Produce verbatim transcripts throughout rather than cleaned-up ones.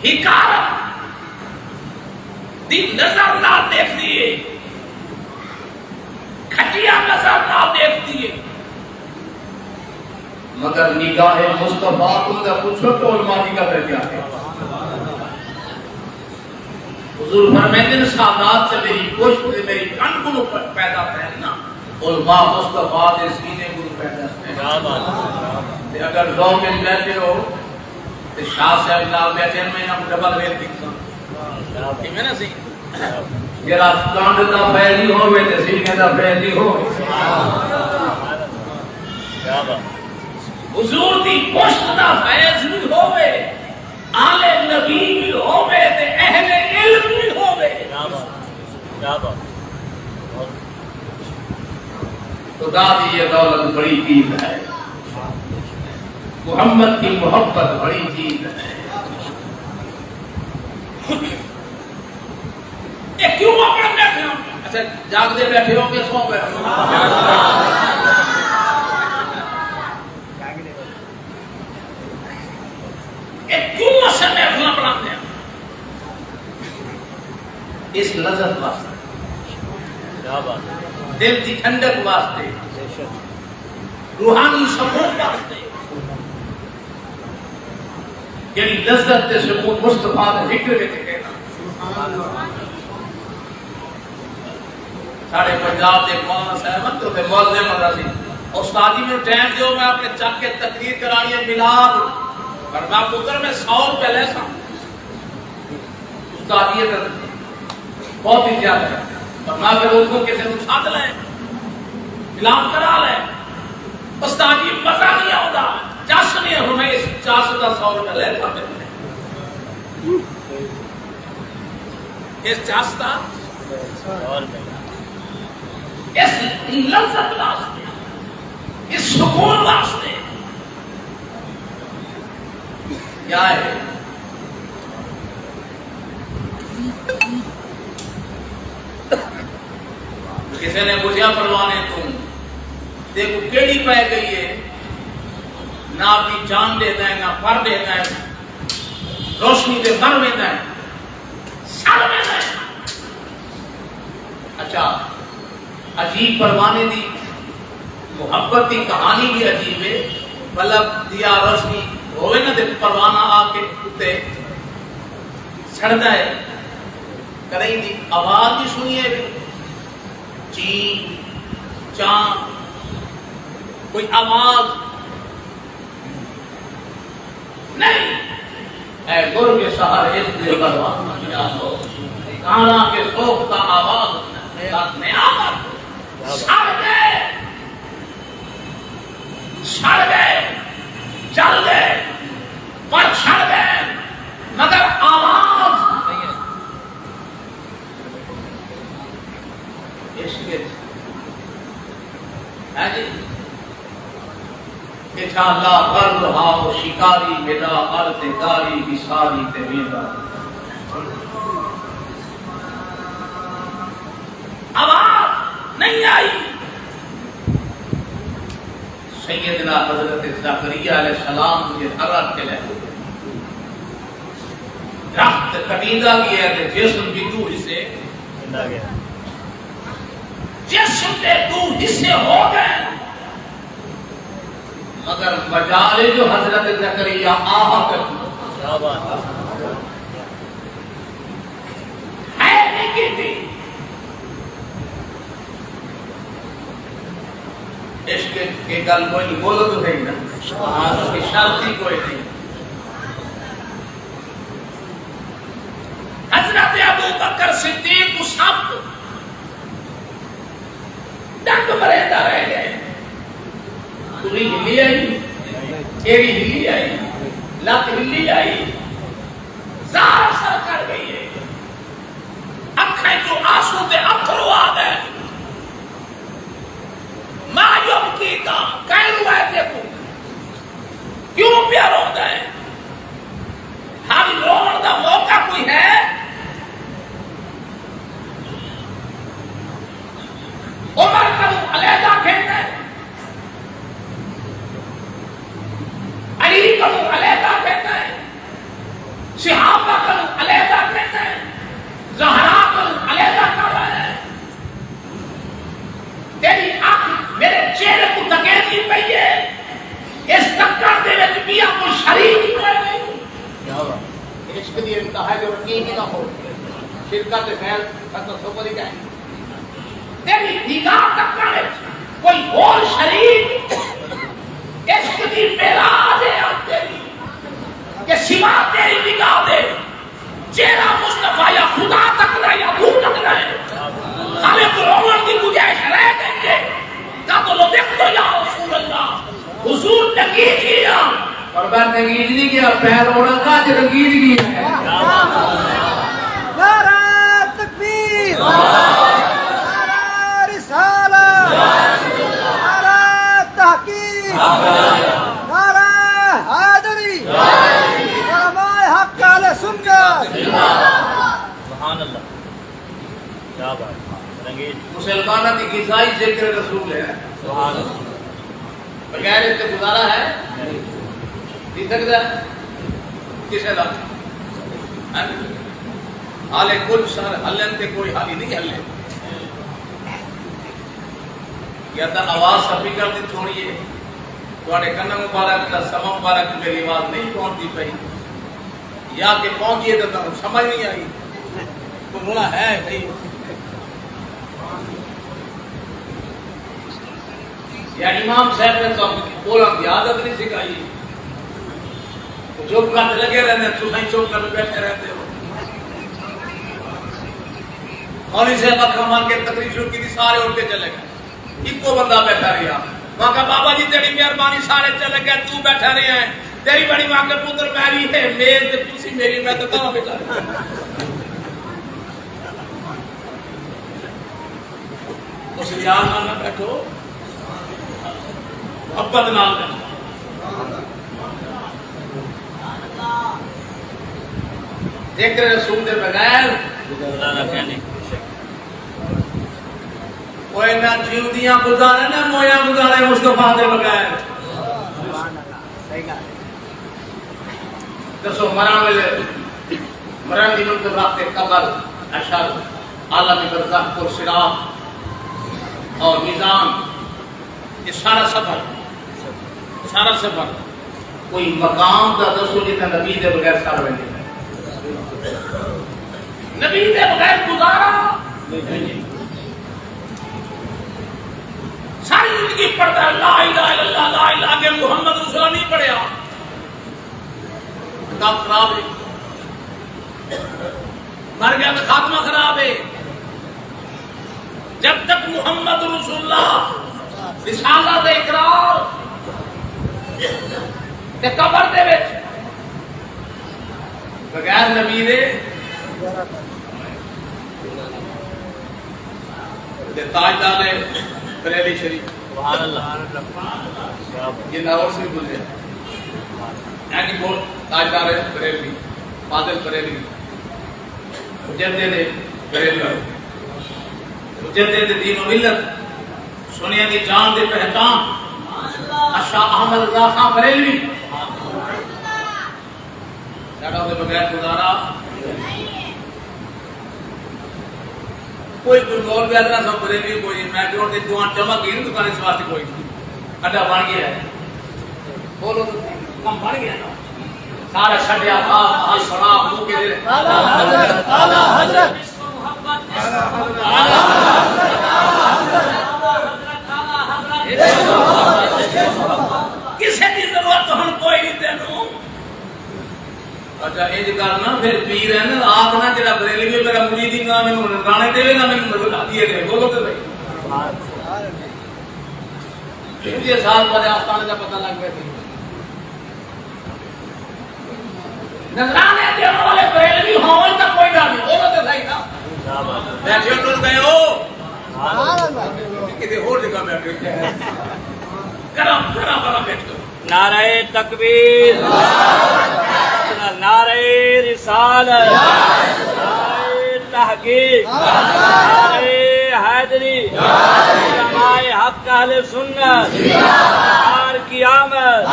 حقارت دی نظر نال ݙیکھدی ہے، گھٹیا نظر نال ݙیکھدی ہے۔ مگر نگاہ مصطفیٰ کوں تاں پچھو تے علماء دی قدر کیا ہے۔ حضور فرمیندے نے، سادات تے میری پشت تے میری کندھ کوں پیدا تھئن نا، علماء مصطفیٰ دے سینے کوں پیدا تھئن۔ تے اگر ذوق وچ بیٹھے ہو تے شاہ صاحب نال بیٹھے، میں انہاں کوں ڈبل ریٹ ݙتا۔ کیویں نا سی؟ جیڑھا کندھ دا فیض ہی ہووے تے سینے دا فیض ہی ہووے۔ حضور دی پشت دا فیض وی ہووے، آل نبی وی ہووے تے اہل علم وی ہووے۔ خدا دی یہ دولت بڑی چیز ہے، محمد کی محبت بڑی چیز ہے۔ اے کیوں اپݨے بیٹھے ہو؟ اچھا، جاڳدے بیٹھے ہو کہ سو گئے ہو؟ اے کیوں اساں محفلاں بݨاندے ہیں؟ اس لذت واسطے، دل دی ٹھنڈک واسطے، روحانی سکون واسطے، جیڑھی لذت تے سکون مصطفیٰ دے ذکر وچ ہے نا۔ ساݙے پنجاب دے مولانا صاحب ہن، تے اتھے معزز ہوندا سی، استاد جی، مینوں ٹائم ݙیو، میں اپݨے چک کے تقریر کرانی ہے، میلاد۔ فرمایا، پتر، میں سو روپے لیساں۔ استادیت بہت ہی زیادہ ہے۔ فرمایا، پھر اتھوں کسے کوں سد لے، میلاد کرا لے۔ استاد جی، مزہ نہیں آوندا، چس نہیں آوندا، اس چس دا سو روپے لے کھاندے۔ اس چس دا، اس لذت واسطے، اس سکون واسطے کیا ہے؟ کسے نے پچھیا، پروانے توں تیکوں کیڑھی پے گئی ہے؟ نہ اپنی جان ݙیندا ہے، نہ پر ݙیندا ہے، روشنی تے مر ویندا ہے، سڑ ویندا ہے۔ اچھا، عجیب پروانے دی محبت دی کہانی بھی عجیب ہے۔ بلب دیا روشنی ہووے نا تے پروانہ آ کے اتے سڑدا ہے۔ کݙاہیں دی آواز بھی سݨی ہے، چیں چاں، کوئی آواز نہیں۔ اے گرگ سحر اس دے بلوا، کانا کے سوکھ دا آواز، تک نیا کر۔ سڑ ڳئے، سڑ ڳئے، جل ڳئے، پر سڑ ڳئے، مگر آواز نہیں ہے۔ عشق وچ، ہاں جی، کہ جاں لا غرض ہا او شکاری، میݙا ارض گاری وساری تے ویندا۔ آواز نہیں آئی۔ سیدنا حضرت زکریا علیہ السلام کوں جے رکھ کے لے ڳئے۔ درخت کٹیندا ڳیا تے جسم وی ݙو حصے، جسم دے ݙو حصے ہو ڳئے۔ مگر مجال ہے جو حضرت زکریا آہا کر، ہے نہیں کیتی۔ عشق وچ اے ڳالھ کوئی نہیں، بولو تو صحیح نا۔ ہاں، کوئی شرط ہی کوئی نہیں۔ حضرت ابو بکر صدیق کوں سب ڈنگ مریندا رہ ڳئے۔ سری ہلی آئی، ایڑی ہلی آئی، لت ہلی آئی، زار اثر کر ڳئی ہے۔ اکھیں چوں آنسو تے اتھرو آ ڳئے۔ ما یبکیک، کئیں روئے تیکوں؟ کیوں پیا روندا ہے؟ ہاوی رووݨ دا موقع کوئی ہے؟ عمر کنوں علیحدہ گھندا ہے، علی کنوں علیحدہ گھندا ہے۔ فرقہ تے فعل ختم تھو کری ڳئے۔ تیݙی نگاہ تکݨ وچ کوئی ہور شریک عشق دی معراج ہے تیݙی، کہ سوا تیݙی نگاہ دے جیڑھا مصطفیٰ یا خدا تکدا یا توں تکدا ہے، خالق رووݨ دی گنجائش رہ ڳئی ہے۔ تاں تو لو دیکھ تو یا رسول اللہ، حضور ٹنگی ڳیا۔ پر میں ٹنگی نہیں گیا، پیر اوڑا کا جو ٹنگی گیا۔ نعرہ تکبیر، نعرہ رسالت، نعرہ تحقیق، نعرہ حیدری، علماء حق اہل سنت۔ سبحان اللہ۔ کیا بات ہے۔ رنگیج۔ مسلماناں دی غذائی ذکر رسول ہے۔ سبحان اللہ۔ بغیر اس کے گزارا ہے؟ نہیں۔ جی سکدا ہے؟ کسے دا؟ ہاں جی۔ حالے کجھ سر ہلن تے کوئی حالی نہیں ہلے۔ یا تاں آواز سپیکر دی تھوڑی ہے، تہاݙے کناں مبارک دا سما مبارک میری آواز نہیں پہنچدی پئی، یا کہ پہنچی ہے تاں تہاݙوں سمجھ نہیں آئی۔ تو ہونا ہے بھئی۔ یا امام صاحب نے تو بولݨ دی عادت نہیں سکھائی۔ چپ کر تے لڳے رہندے، تساں چپ کر تے ٻیٹھے رہندے ہو۔ مولوی صاحب اکھاں بند کے تقریر شروع کی تھی، سارے اٹھ کے چلے گئے۔ اکو بندہ ٻیٹھا رہیا۔ میں کہا، بابا جی، تیری مہربانی، سارے چلے گئے، تو ٻیٹھا رہیا ہے۔ تیری بڑی ماں کے پتر میری ہے، میز تے کرسی میری، میں تو کہاں ٻیٹھا رہیا۔ اس یار نال نہ ٻیٹھو، محبت نال ٻیٹھو۔ ذکر رسول دے بغیر گزارا کائنی۔ کوئی نہ جیوندیاں گزارے نہ مویاں گزارے مصطفیٰ دے بغیر۔ ݙسو، مرݨ ویلے، مرݨ دی منزل رات تے قبر، حشر، عالم برزخ، پُر صراط اور میزان، یہ سارا سفر، سارا سفر، کوئی مقام دا ݙسو جتھاں نبی دے بغیر سر ویندے؟ نبی دے بغیر گزارا نہیں۔ ساری زندگی پڑھدا ہے، لا الہ الا اللہ، لا الہ، اڳے محمد رسول اللہ نہیں پڑھیا۔ کتاب خراب ہے، مر گیا تو خاتمہ خراب ہے۔ جب تک محمد رسول اللہ رسالت دے اقرار تے قبر دے وچ بغیر نبی دے تے تاجدار ہے بریلی شریف۔ سبحان اللہ۔ جنہاں اور سی بولے، یعنی بول، تاجدار ہے بریلی، فاضل بریلی، مجدد بریلی، مجدد دین و ملت، سنیاں دی جان دی پہچان، شاہ احمد رضا خان بریلوی۔ ساݙا اودے بغیر گزارا۔ کوئی، کوئی مولوی آہدا سو بریلوی کوئی نہیں، میں جو تے دعا جمع کی نا دکان، اس واسطے کوئی نہیں۔ اڈا بݨ ڳیا ہے۔ بولو تو، کم بݨ ڳیا نا۔ سارا چھڈیا، آ، آ، سنا، منہ کے دے۔ اعلیٰ حضرت، اعلیٰ حضرت۔ کسے دی ضرورت ہݨ کوئی نہیں تینوں۔ اچھا، انج کر نا، پھر پیر ہے نا، آکھ نا، جیڑھا بریلوی ہے، میرا مرید ہی نہ، مینوں نذرانے ݙیوے، نہ مینوں نذر ݙیے ݙے۔ بولو تے بھائی۔ یہ سال والے آستانے دا پتہ لڳ پیا سی۔ نذرانے ݙیوݨ والے بریلوی ہووݨ تاں کوئی ڳالھ نہیں، بولو تے صحیح نا۔ بیٹھے ہو، ٹر ڳئے ہو۔ کتے ہور جگہ بیٹھے ہو۔ کرم، کرم والا بیٹھے ہو۔ نعرہ تکبیر، نعرہ رسالت، نعرہ تحقیق، نعرہ حیدری، علماء حق اہل سنت، یار کی آمد،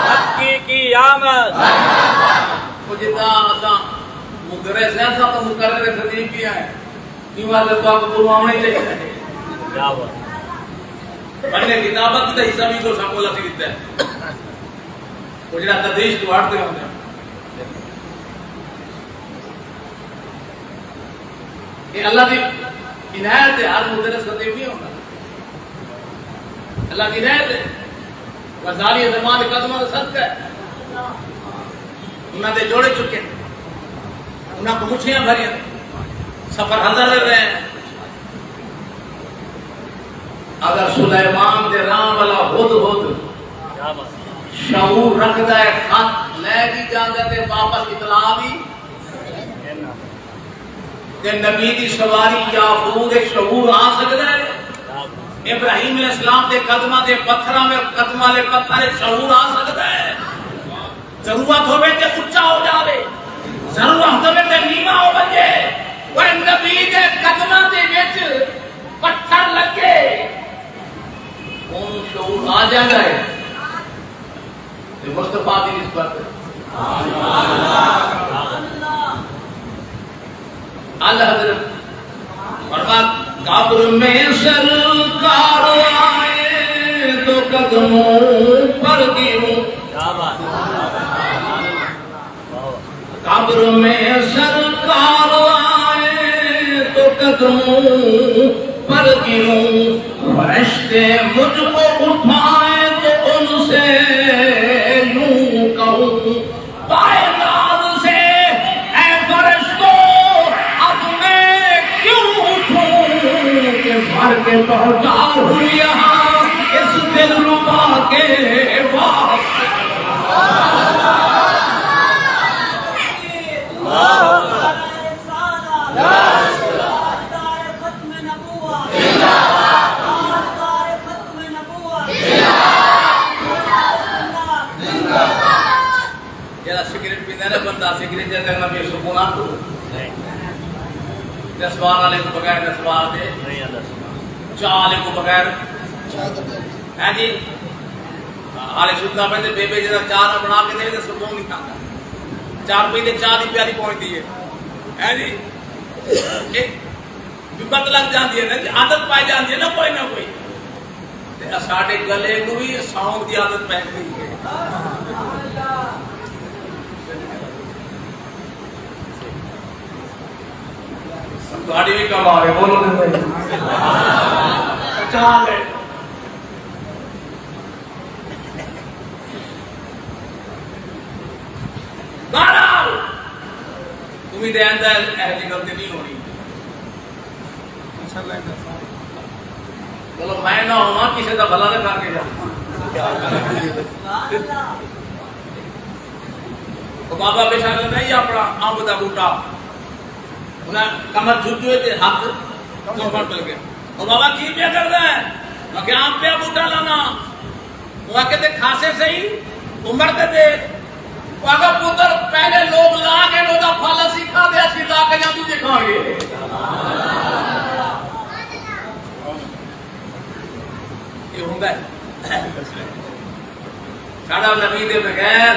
حقی کی آمد۔ او جتھاں اساں مدرس ہیں، اساں تاں مقرر خطیب بھی ہیں۔ ایویں تے تہاکوں ٻلواوݨا ہی چاہیدا ہے۔ کیا بات ہے۔ پڑھنے کتابت دا حصہ بھی تو سب کو لکھ دیتا ہے۔ وہ جڑا تدریس تو ہٹ تے ہوندا ہے۔ کہ اللہ دی عنایت ہے، ہر مدرس وطیب نہیں ہوندا۔ اللہ دی عنایت ہے۔ غزالی زمان دے قدماں دا صدقہ ہے۔ انہاں دے جوڑے چکے، انہاں کو مٹھیاں بھریاں، سفر ہزار رہ رہے ہیں۔ اگر سلیمان دے راہ والا ہد ہد شعور رکھدا ہے، خط لے بھی جاندا تے واپس اطلاع بھی۔ تے نبی دی سواری یاقوت اچ شعور آ سڳدا ہے؟ ابراہیم علیہ السلام دے قدماں دے پتھراں میں، قدماں دے پتھر اچ شعور آ سڳدا ہے؟ ضرورت ہووے تے اچا ہو جاوے، ضرورت ہووے تے نیواں ہو ونڄے۔ پر نبی دے قدماں دے وچ پتھر لڳے، اونوں شعور آ جاندا ہے۔ تے مصطفیٰ دی نسبت۔ اعلی حضرت فرمایا، قبر میں سرکار آئے تو قدموں پر گروں۔ قبر میں سرکار آئے تو قدموں پر گروں، فرشتے مجھ کو اٹھائے تو ان سے یوں کہوں، پائے ناز سے، اے فرشتو، اب میں کیوں اٹھوں کہ مر کے پہنچا ہوں یہاں اس دلربا کے واسطے۔ جیڑھا سگریٹ پیندا ہے نا بندہ، سگریٹ دے اندر نہ پی سکون آ۔ دسوار والے کو بغیر دسوار دے، چاہ والے کو بغیر، ہیں جی، ہالے ستا پہ تے بے بے جیڑھا چاہ نہ بنا کے دے تے سکون نہیں آندا۔ چار روپے دے چاہ دی پیالی پہنچدی ہے، ہیں جی، ایک بت لگ جاندی ہے نا جی، عادت پائی جاندی ہے نا کوئی نہ کوئی۔ تے اساݙے گلے کوں وی ساؤنڈ دی عادت پئی ڳئی ہے۔ تہاݙی وی کمال ہے، بولو تے صحیح۔ چال ہے۔ بہرحال، امید ہے آئندہ اہو جی غلطی نہیں ہونی۔ چلو، میں نہ ہوواں، کسے دا بھلا نہ کر کے جاواں۔ او بابا بیٹھا کر نہیں اپنا امب دا بوٹا، انہاں کمر جھک جو تے ہتھ کمر تے لگے۔ او بابا کی پیا کردا ہے؟ میں کہ امب پیا بوٹا لانا۔ او آکھے تے کھاسے صحیح، عمر تے دیکھ۔ او آکھے پتر، پہلے لوگ لا کے انہاں دا پھل اسی کھاندے، اسی لا کے جاں ݙوجھے کھاوݨ گے۔ اے ہوندا ہے۔ ساݙا نبی دے بغیر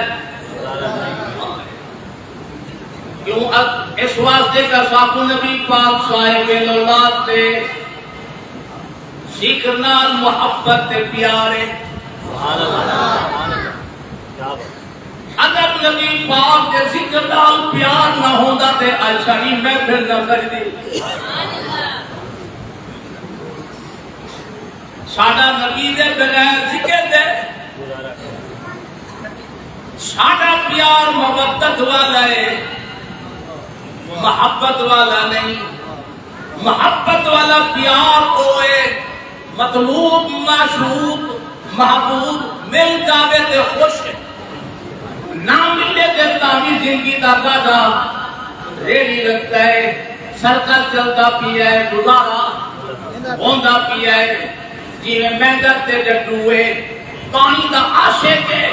کیوں ا-، اس واسطے کہ ساکوں نبی پاک صاحب الاولاد دے ذکر نال محبت تے پیار ہے۔ سبحان اللہ، سبحان اللہ۔ کیا بات۔ اگر نبی پاک دے ذکر نال پیار نہ ہوندا تے اڄ ساݙی محفل نہ سجدی۔ ساݙا نبی دے بغیر ذکر دے، ساݙا پیار مودت والا ہے، محبت والا نہیں۔ محبت والا پیار او ہے، مطلوب، معشوق، محبوب مل جاوے تے خوش ہے، نہ ملے تے تاں وی زندگی دا گاڈا ریڑھی رکھدا ہے، سرکل چلدا پیا ہے، گزارا ہوندا پیا ہے۔ جیویں مینڈر تے ڈڈو ہے، پاݨی دا عاشق ہے،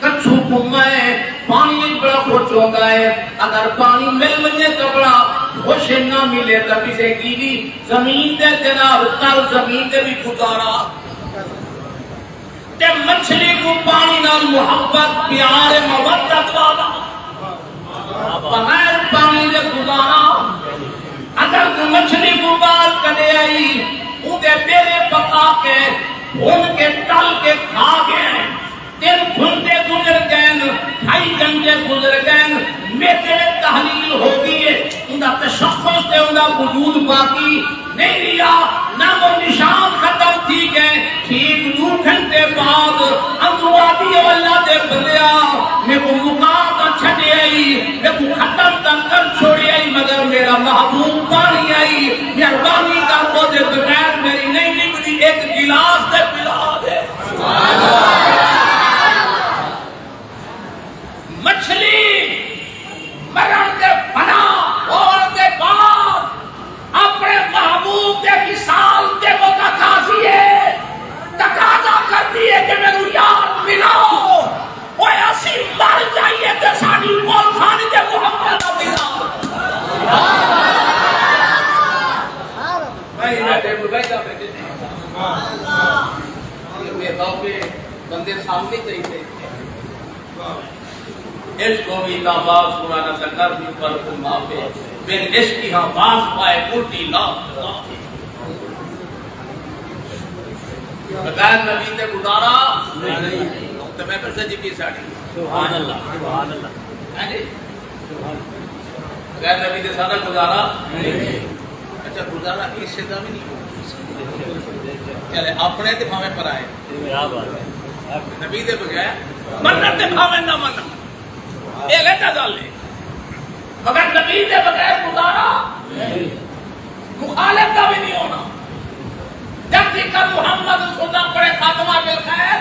کچھوں گھمے، پاݨی وچ بڑا خوش ہوندا ہے۔ اگر پاݨی مل ونڄے تاں بڑا خوش ہے، نہ ملے تاں پسے گیلی زمین دے جناب تل زمین دے وی گزارا۔ تے مچھلی کوں پاݨی نال محبت، پیار، مودت والا، بغیر پاݨی دے گزارا۔ اگر کوئی مچھلی کوں ٻاہر کڈھے آئی، اوندے ٻیرے پکا کے، بھن کے، تل کے کھا ڳئے، تن گھنٹے گزر ڳئن، ڈھائی گھنٹے گزر ڳئن، معدے وچ تحلیل ہو ڳئی ہے، اوندا تشخص تے دا وجود باقی نہیں رہیا، نام و نشان ختم تھی ڳئے۔ ٹھیک ݙو گھنٹے بعد اندروں آہدی، او اللہ دے بندیا، میکوں مکا تاں چھڈے آئی، میکوں ختم تاں کر چھوڑے آئی، مگر میرا محبوب پاݨی آئی، مہربانی کر اوندے بغیر میری نہیں نبھدی، ایک گلاس تے پلا دے۔ مچھلی مرݨ دے، فنا ہووݨ دے بعد اپݨے محبوب دے وصال تے متقاضی ہے، تقاضا کردی ہے کہ میکوں یار ملاؤ۔ اوئے اسی مر جائیے تے ساݙی پل ساݙی تے محمد دا وصال۔ بھائی، بھائی، بھائی، بھائی۔ بندے سامݨے چاہیدے۔ عشق ہووی تاں باغ سوہݨا، نہ سکر وی پر کوں معافے، بن عشقی ہاں باز پائے ڳل دی لاف۔ بغیر نبی دے گزارا نہیں۔ تے میں پھر سجی پی ساݙی۔ سبحان اللہ، سبحان اللہ۔ ہاں جی؟ بغیر نبی دے ساݙا گزارا نہیں۔ اچھا، گزارا کسے دا وی نہیں۔ چلے، اپݨے تے بھاویں پرائے۔ کیا بات ہے۔ نبی دے بغیر منݨ تے بھاویں نہ منݨ، اے علیحدہ ڳالھ ہے، مگر نبی دے بغیر گزارا نہیں۔ مخالف دا وی نہیں ہونا۔ جب تک محمد سننا پڑے، خاتمہ بالخیر۔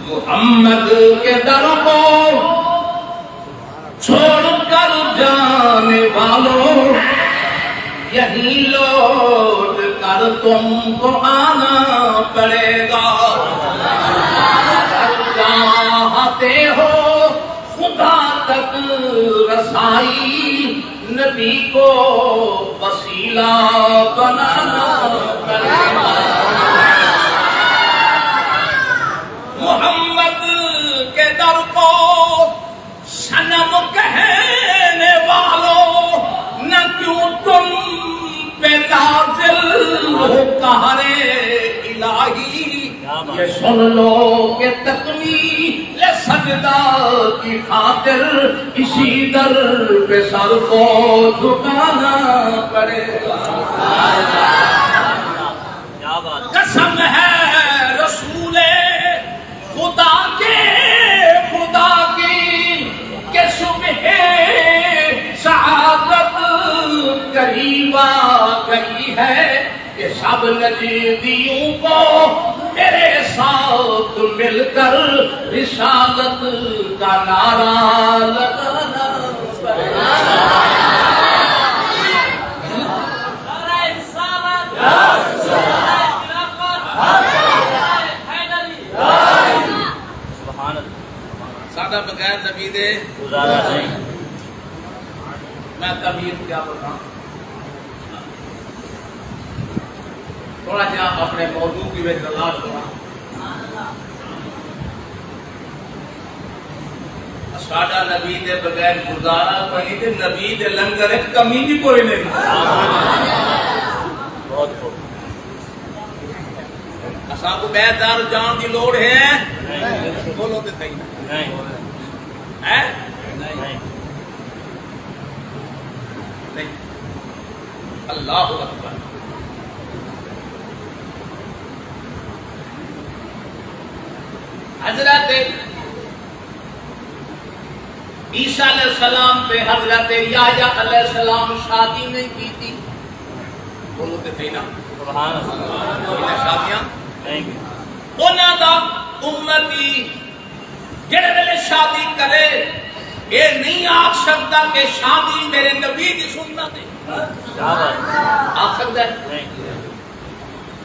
محمد کے در کو چھوڑ کر جانے والوں، یہیں لوٹ کر تم کو آنا پڑے گا۔ اگر چاہتے ہو خدا تک رسائی، نبی کو وسیلہ بنانا پڑے گا۔ محمد کے در کو صنم کہنے والوں، نہ کیوں تم پہ نازل ہو قہر الہی۔ یہ سن لو کہ تکمیل سجدہ کی خاطر اسی در پہ سر کو جھکانا پڑے گا۔ کیا بات۔ قسم ہے رسول خدا کے، خدا کی، کہ صبح سعادت قریب آ گئی ہے، کہ سب نجدیوں کو میرے ساتھ مل کر رسالت کا نعرہ لگانا پڑے گا۔ سبحان اللہ۔ ساݙا بغیر نبی دے گزارا نہیں۔ میں تبیت کیا بتاؤں، تھوڑا جہا اپݨے موضوع دی وچ رلا چھوڑاں۔ ساݙا نبی دے بغیر گزارا کوئی نہیں، تے نبی دے لنگر وچ کمی بھی کوئی نہیں۔ بہت خوب۔ اساں کوں ٻئے در جاݨ دی لوڑ ہے؟ بولو تے صحیح۔ نہیں۔ ہیں؟ نہیں۔ نہیں۔ اللہ اکبر۔ حضرت عیسیٰ علیہ السلام تے حضرت یحییٰ علیہ السلام شادی نہیں کیتی۔ بولو تے صحیح نا۔ سبحان اللہ۔ انہاں شادیاں نہیں کیتیاں۔ انہاں دا امتی جڑے ویلے شادی کرے، اے نہیں آکھ سکدا کہ شادی میرے نبی دی سنت ہے۔ کیا بات ہے۔ آکھ سکدا ہے؟ نہیں۔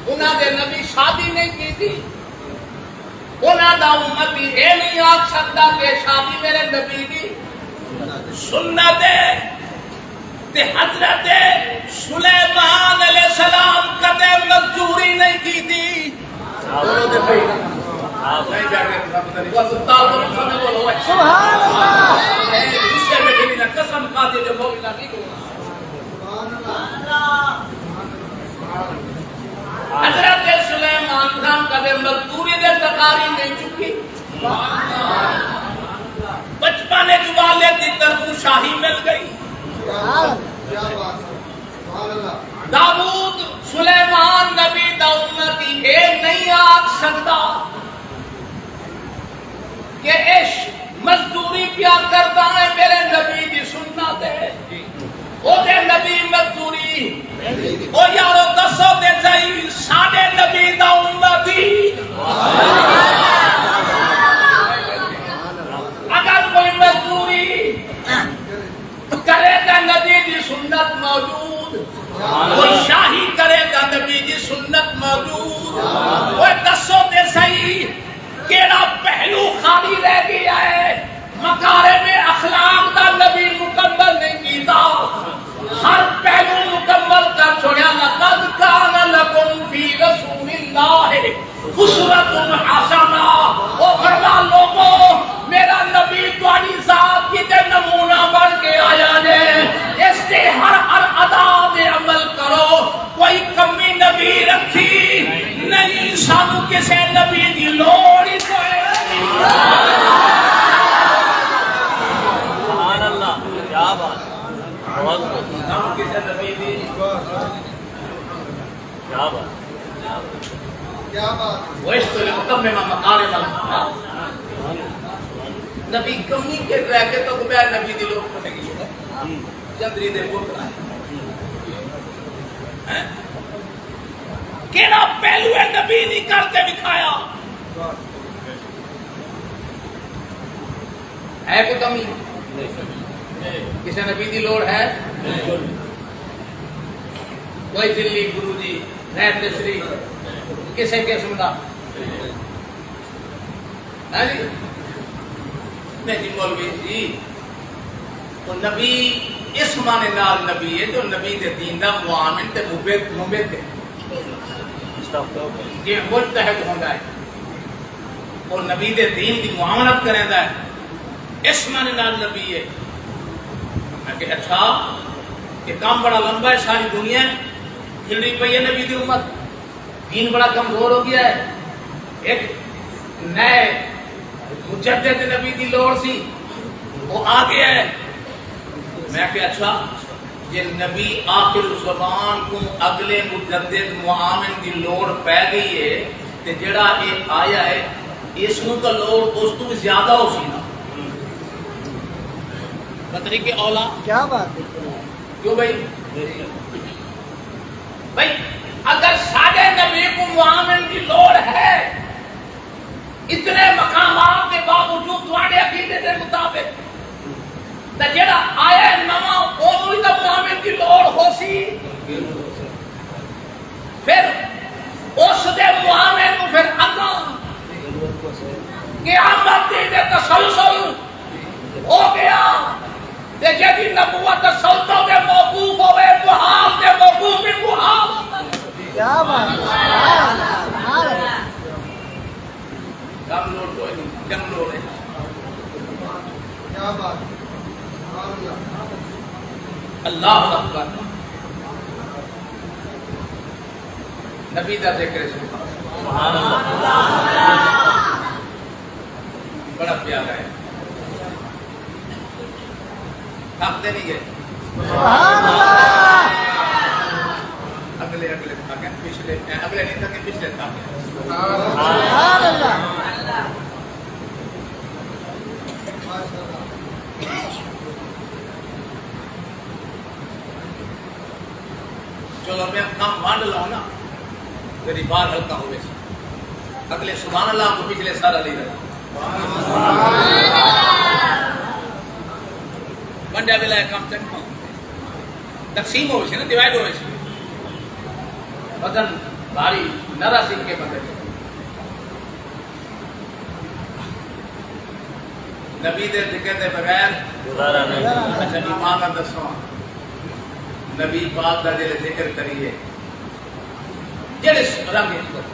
انہاں دے نبی شادی نہیں کیتی۔ انہاں دا امتی اے نہیں آکھ سکدا کہ شادی میرے نبی دی سنت ہے۔ تے حضرت سلیمان علیہ السلام کدے مزدوری نہیں کیتی۔ سبحان اللہ۔ اے غصے میں جڑی نہ قسم کھا دے جو مومنہ نہیں بولنا۔ حضرت سلیمان خان کدے مزدوری دے تکاری نہیں چکی۔ بچپن وچ شاہی مل گئی۔ داؤد سلیمان نبی دا امتی اے نہیں آکھ سڳدا کہ اش مزدوری پیا کردا ہے، میرے نبی دی سنت ہے۔ او دے نبی مزدوری، او یارو دسو تے صحیح، ساڈے نبی دا امتی اگر کوئی مزدوری کرے تاں نبی دی سنت موجود، کوئی شاہی کرے تاں نبی دی سنت موجود۔ اوئے دسو تے صحیح، کیڑا پہلو خالی رہ ڳیا ہے؟ مکارم اخلاق دا نبی مکمل نہیں کیتا، ہر پہلو مکمل کر چھوڑیا۔ لقد کان لکم فی رسول اللہ اسوۃ حسنہ۔ او فرما، لوگو، میرا نبی تہاݙی ذات کیتے نمونہ بݨ کے آیا جے۔ اس دے ہر ہر ادا تے عمل کرو، کوئی کمی نبی رکھی نہیں، سانوں کسے نبی دی لوڑ ہی کوئی نہیں۔ سبحان اللہ، کیا بات ہے۔ بہت خوب۔ سانوں کسے نبی دی کیا بات ہے۔ کیا بات ہے۔ وعشت لمتمم مکارم الاخلاق۔ نبی کمی کے رہ کے تو بیا نبی دی لوڑ پڑے گی۔ چندری دے پتر آئے۔ ہیں؟ کیڑا پہلو ہے نبی نہیں کر کے دکھایا؟ ہے کوئی کمی؟ کسے نبی دی لوڑ ہے؟ کوئی دلی گرو دی غیر تشریح کسے قسم دا؟ ہاں جی؟ نہیں جی مولوی جی، وہ نبی اس معنی نال نبی ہے جو نبی دے دین دا معاون تے مبد-، مبد ہے۔ جی مجتہد ہوندا ہے۔ او نبی دے دین دی معاونت کریندا ہے، اس معنی نال نبی ہے۔ میں کہ اچھا، یہ کام بڑا لمبا ہے، ساری دنیا ہلدی پئی ہے نبی دی امت، دین بڑا کمزور ہو گیا ہے، ایک نئے مجدد نبی دی لوڑ سی، وہ آ گیا ہے۔ میں کہ اچھا، جے نبی آخر الزمان کوں اگلے مجدد معاون دی لوڑ پے گئی ہے، تے جیڑھا اے آیا ہے، اس نوں تاں لوڑ اس توں وی زیادہ ہوسی نا۔ بطریق اولیٰ۔ کیا بات ہے۔ کیوں بھائی؟ بھائی، اگر ساڈے نبی کوں معاون دی لوڑ ہے، اتنے مقامات دے باوجود تہاڈے عقیدے دے مطابق، تاں جیڑھا آیا ہے نواں، اونوں وی تاں معاون دی لوڑ ہوسی۔ پھر اس دے معاون نوں پھر اگاں قیامت دی دے تسلسل ہو گیا۔ تے جیڑھی نبوت تسلسل دے موقوف ہوئے، محال دے موقوف وی محال ہوندا ہے۔ کیا بات ہے، سبحان اللہ، سبحان اللہ۔ کم لوڑ کوئی نہیں، کم لوڑ ہے۔ کیا بات ہے۔ سبحان اللہ۔ اللہ اکبر۔ نبی دا ذکر ہے۔ سبحان اللہ۔ بڑا پیارا ہے۔ تھک تے نہیں گئے۔ سبحان اللہ۔ اگلے، اگلے تھک گئے، پچھلے، اگلے نہیں تھکے، پچھلے تھک گئے۔ سبحان اللہ۔ چلو میں کم ونڈ لوں نا، میری بار ہلکا ہوئے سی۔ اگلے سبحان اللہ کو پچھلے سارا لے رہا۔ ونڈیا ویلا ہے کم چنگا۔ تقسیم ہوئے سی نا، ڈیوائیڈ ہوئے سی۔ وزن بھاری نہ رہ سکے بندے کو۔ نبی دے ذکر دے بغیر گزارا نہیں۔ اچھا، ایمان نال دسو، نبی پاک دا جڑے ذکر کریے، جڑے رنگ وچ کرو،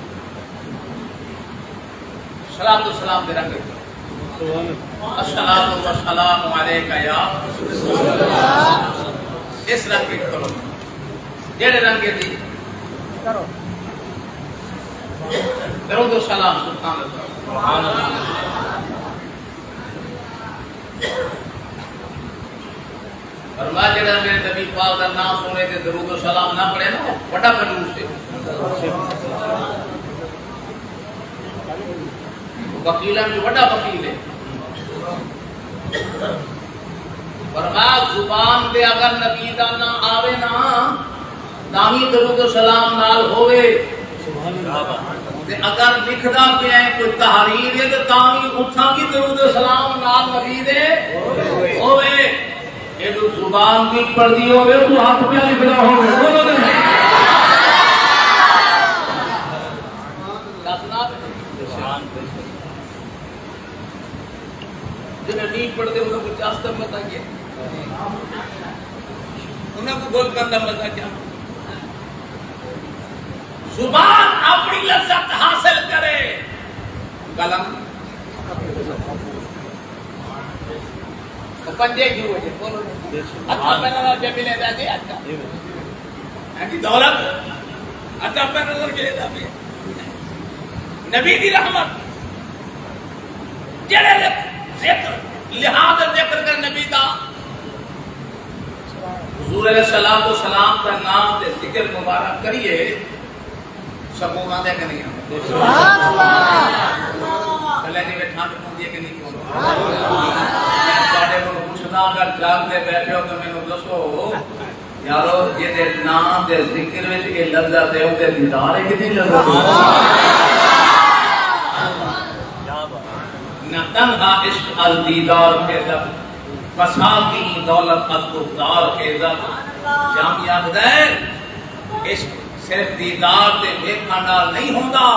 صلاۃ و سلام دے رنگ وچ کرو۔ الصلاۃ والسلام علیک یا رسول اللہ۔ اس رنگ وچ کرو۔ جیڑھے رنگ دی کرو۔ درود و سلام، سبحان اللہ۔ سبحان اللہ۔ فرمایا، جیڑھا میرے نبی پاک دا ناں سنے تے درود و سلام نہ پڑھے نا، او وݙا کنجوس ہے۔ وکیلاں وچ وݙا وکیل ہے۔ فرمایا، زبان تے اگر نبی دا ناں آوے نا، تاں وی درود و سلام نال ہووے۔ تے اگر لکھدا پیا ہے کوئی تحریر ہے، تے تاں وی اتھاں وی درود و سلام نال نبی دے ہووے۔ ایݙو زبان دی پڑھدی ہووے، توں ہتھ پیا لکھدا ہووے۔ بولو تے صحیح۔ جنہیں نہیں پڑھتے، انہوں کو جاز کا مزہ کیا؟ انہوں کو گول کرنا مزہ کیا؟ زبان اپݨی لذت حاصل کرے، قلم پنجے کیوں ہوئے؟ بولو۔ اچھا، پہلا جب ملے جا جی، اچھا۔ ہاں جی، دولت ادا پہ نظر کے دا پہ۔ نبی دی رحمت، جڑے ذکر، لحاظ ذکر کر نبی دا، حضور علیہ الصلوۃ والسلام دا نام تے ذکر مبارک کریے، سکون آندے کہ نہیں آندے؟ سبحان اللہ۔ اللہ جی میں ٹھنڈ پوندی ہے کہ نہیں پوندی؟ میں تہاڈے کول پوچھدا، اگر جاگ دے بیٹھے ہو تو مینوں دسو، یارو، جیندے ناں دے ذکر وچ اے لذت ہے، اوندے دیدار وچ کتنی لذت ہے؟ نہ تنہا عشق از دیدار خیزد، فساکی دولت از گفتار خیزد۔ جامی آکھدا ہے، عشق صرف دیدار تے ویکھݨ نال نہیں ہوندا،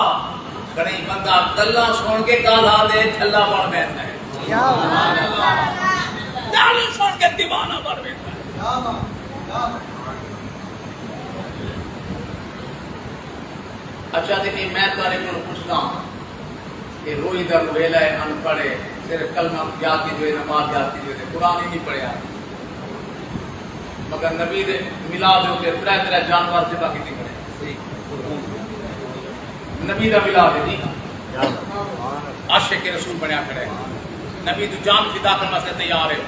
کݙہیں بندہ ڳالھاں سݨ کے کالھا دے جھلا بݨ ویندا ہے۔ ڳالھیں سݨ کے دیوانہ بݨ ویندا ہے۔ اچھا، تے اے میں تہاݙے کولوں پچھداں کہ روئی دا رویلا ہے، اݨ پڑھ ہے، صرف کلمہ یاد کیتے ہوئے، نماز یاد کیتے ہوئے، قرآن ہی نہیں پڑھیا، مگر نبی دے میلاد دے اتے ترے ترے جانور ذبح کیتے کھڑے۔ نبی دا میلاد ہے جی، عاشق رسول بنیا کھڑے، نبی دی جان فدا کرݨ واسطے تیار ہے۔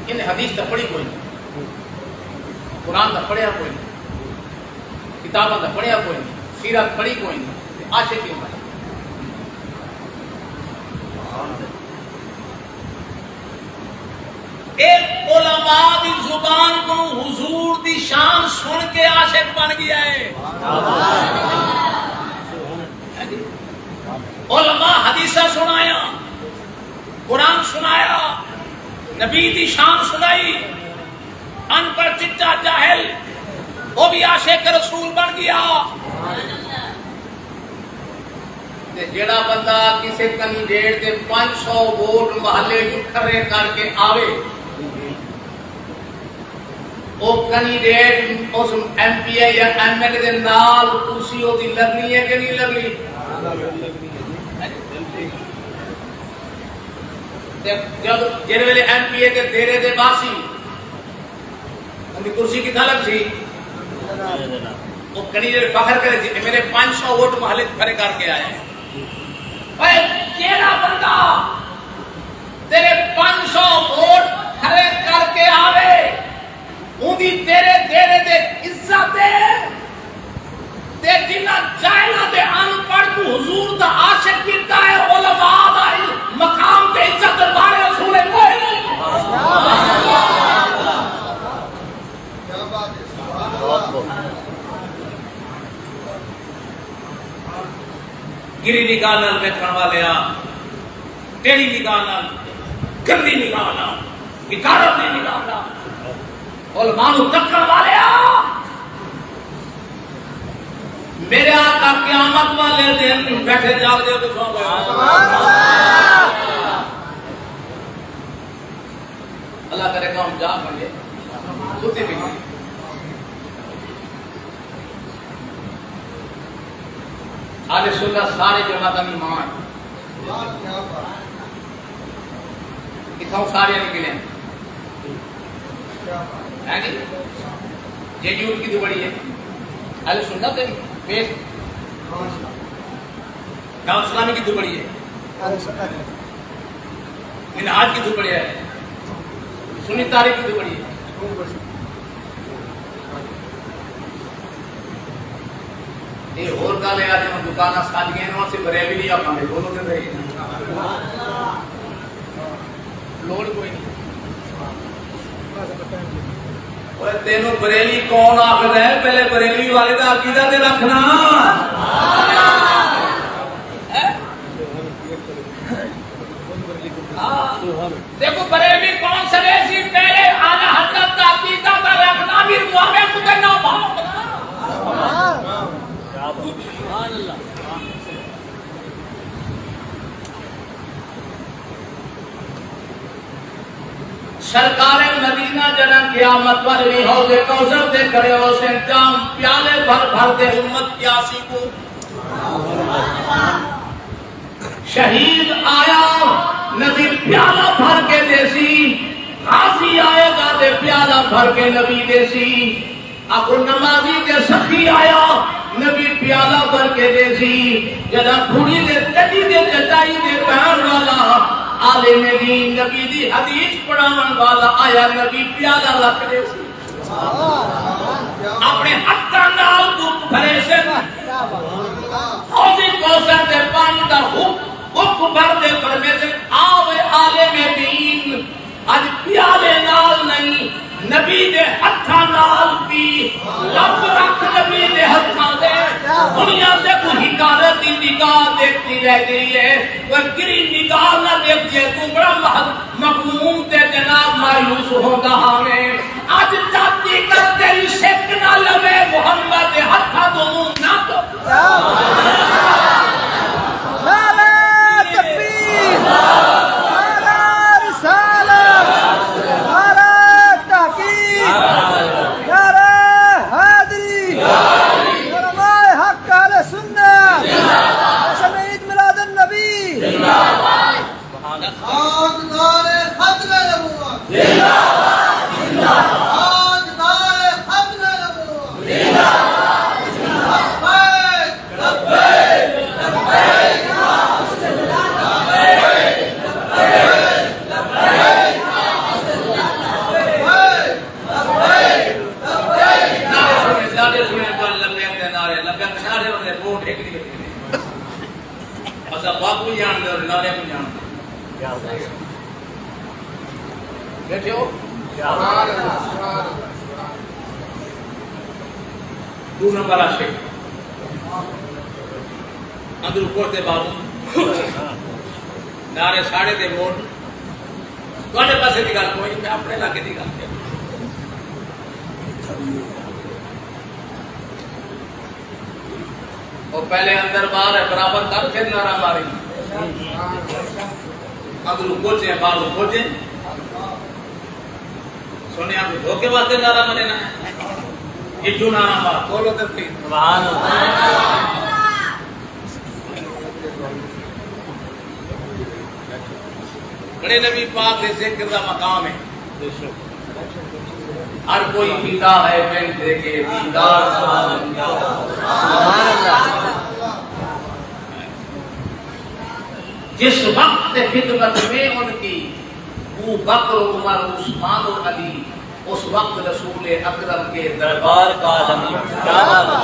انہیں حدیث تاں پڑھی کوئی نہیں، قرآن تاں پڑھیا کوئی نہیں، کتاباں تاں پڑھیا کوئی نہیں، سیرت پڑھی کوئی نہیں، تے عاشق کیوں بنے؟ اے علماء دی زبان کنوں حضور دی شان سݨ کے عاشق بݨ ڳیا ہے۔ علماء حدیثاں سݨایا، قرآن سݨایا، نبی دی شان سݨائی، اݨ پڑھ چٹا جاہل، او وی عاشق رسول بݨ ڳیا۔ تے جیڑھا بندہ کسے کینڈیڈیٹ دے پنج سو ووٹ محلے چوں کھرے کر کے آوے، او کینڈیڈیٹ اس ایم پی اے یا ایم ایل اے دے نال کرسی اوندی لڳݨی ہے کہ نہیں لڳݨی؟ تے جب جیڑھے ویلے ایم پی اے دے دیرے دے باسی، اوندی کرسی کتھاں لڳسی؟ او کینڈیڈیٹ فخر کرے سی کہ میرے پنج سو ووٹ محلے چ کھرے کر کے آئے ہیں۔ اوئے، جیڑھا بندہ تیرے پنج سو ووٹ کھرے کر کے آوے، اوندی تیرے دیرے دے عزت ہے۔ تے جنہاں جاہلاں تے اݨ پڑھ کوں حضور دا عاشق کیتا ہے، علماء دا مقام تے عزت دربار رسول کوئی نہیں۔ گری نگاہ نال ویکھݨ والیا، ٹیڑھی نگاہ نال، گندی نگاہ نال، حقارت دی نگاہ نال، علماء نوں تکݨ والیا، میرے آقا قیامت والے دن بیٹھے جاڳدے تے سو ڳئے۔ اللہ کرے قوم جاڳ ونڄے، ستی پئی۔ اہل سنت سارے جماعتاں دی ماں ہے۔ اتھاؤں سارے نکلے ہیں۔ ہیں جی؟ جے یو کتھوں بݨی ہے؟ اہل سنت ہے۔ پیش۔ دعوت اسلامی کتھوں بݨی ہے؟ منہاج کتھوں بݨیا ہے؟ سنی تاریخ کتھوں بݨی ہے؟ اے ہور ڳالھ ہے، اڄ ہݨ دکاناں سج ڳئے ہن، اسی بریلوی نہیں آکھاندے، بولو تے صحیح۔ لوڑ کوئی نہیں۔ اوئے تینوں بریلوی کون آکھدا ہے؟ پہلے بریلوی والے دا عقیدہ تے رکھنا۔ ہیں؟ ہاں۔ دیکھو، بریلوی کون سݙے سی؟ پہلے اعلیٰ حضرت دا عقیدہ دا رکھنا، پھر معاویہ کوں تے نہ بھاؤ۔ سبحان اللہ۔ سرکار مدینہ جݙاں قیامت والے ݙینہہ حوض کوثر تے کھڑے ہوسن، جام پیالے بھر بھر تے امت پیاسی کوں۔ شہید آیا، نبی پیالہ بھر کے ݙیسی، غازی آئے گا تے پیالہ بھر کے نبی ݙیسی۔ آکھو نمازی تے سخی آیا، نبی پیالہ بھر کے ݙیسی۔ جݙاں کھڑی دے تݙی دے چٹائی تے ٻہݨ والا عالم دین، نبی دی حدیث پڑھاوݨ والا آیا، نبی پیالہ رکھ ݙیسی۔ اپݨے ہتھاں نال بک بھریسن۔ حوض کوثر دے پاݨی دا حک-، بک بھر تے فرمیسن، آ وے عالم دین، اڄ پیالے نال نہیں، نبی دے ہتھاں نال پی۔ لب رکھ نبی دے ہتھاں دے۔ دنیا تے کوں حقارت دی نگاہ ݙیکھدی رہ ڳئی ہے۔ کوئی کری نگاہ نہ ݙیکھدے، توں بڑا مح-، مغموم تے جناب مایوس ہوندا ہاویں۔ اڄ تاں تیکر تیری سک نہ لوے، محمد دے ہتھاں توں منہ نہ دھو۔ نعرہ تکبیر، نعرہ رسالت، نعرہ تحقیق، نعرہ حیدری، علماء حق اہل سنت، جشن عید میلاد النبی۔ تاجدار ختم نبوت۔ تاجدار ختم نبوت۔ لبیک، لبیک، لبیک۔ نعرے سݨے، نعرے سݨے، پر لبیک دے نعرے، لبیک دے نعرے ہوندے، ووٹ ہک دی وجہ۔ اساں بابو کوں ڄاݨدے اور نعرے کوں ڄاݨدے۔ ٻیٹھے ہو؟ ݙو نمبر عاشق۔ اندروں کوٹھے بابو۔ نعرے ساݙے تے ووٹ۔ تہاݙے پاسے دی ڳالھ کوئی، میں اپݨے علاقے دی ڳالھ کر۔ او پہلے اندر ٻاہر ہے، برابر کر، پھر نعرہ ماری۔ اندروں کجھ ہے، ٻاہروں کجھ ہے۔ سنیاں کوں دھوکے واسطے نعرہ مریندے ہیں۔ ہجوں نعرہ مار، بولو تے صحیح۔ سبحان اللہ۔ بڑے نبی پاک دے ذکر دا مقام ہے۔ ہر کوئی فدا ہے بن دیکھے دیدار۔ سبحان اللہ۔ جس وقت خدمت میں ان کی ابو بکر، عمر، عثمان و علی، اس وقت رسول اکرم کے دربار کا عالم۔ کیا بات ہے۔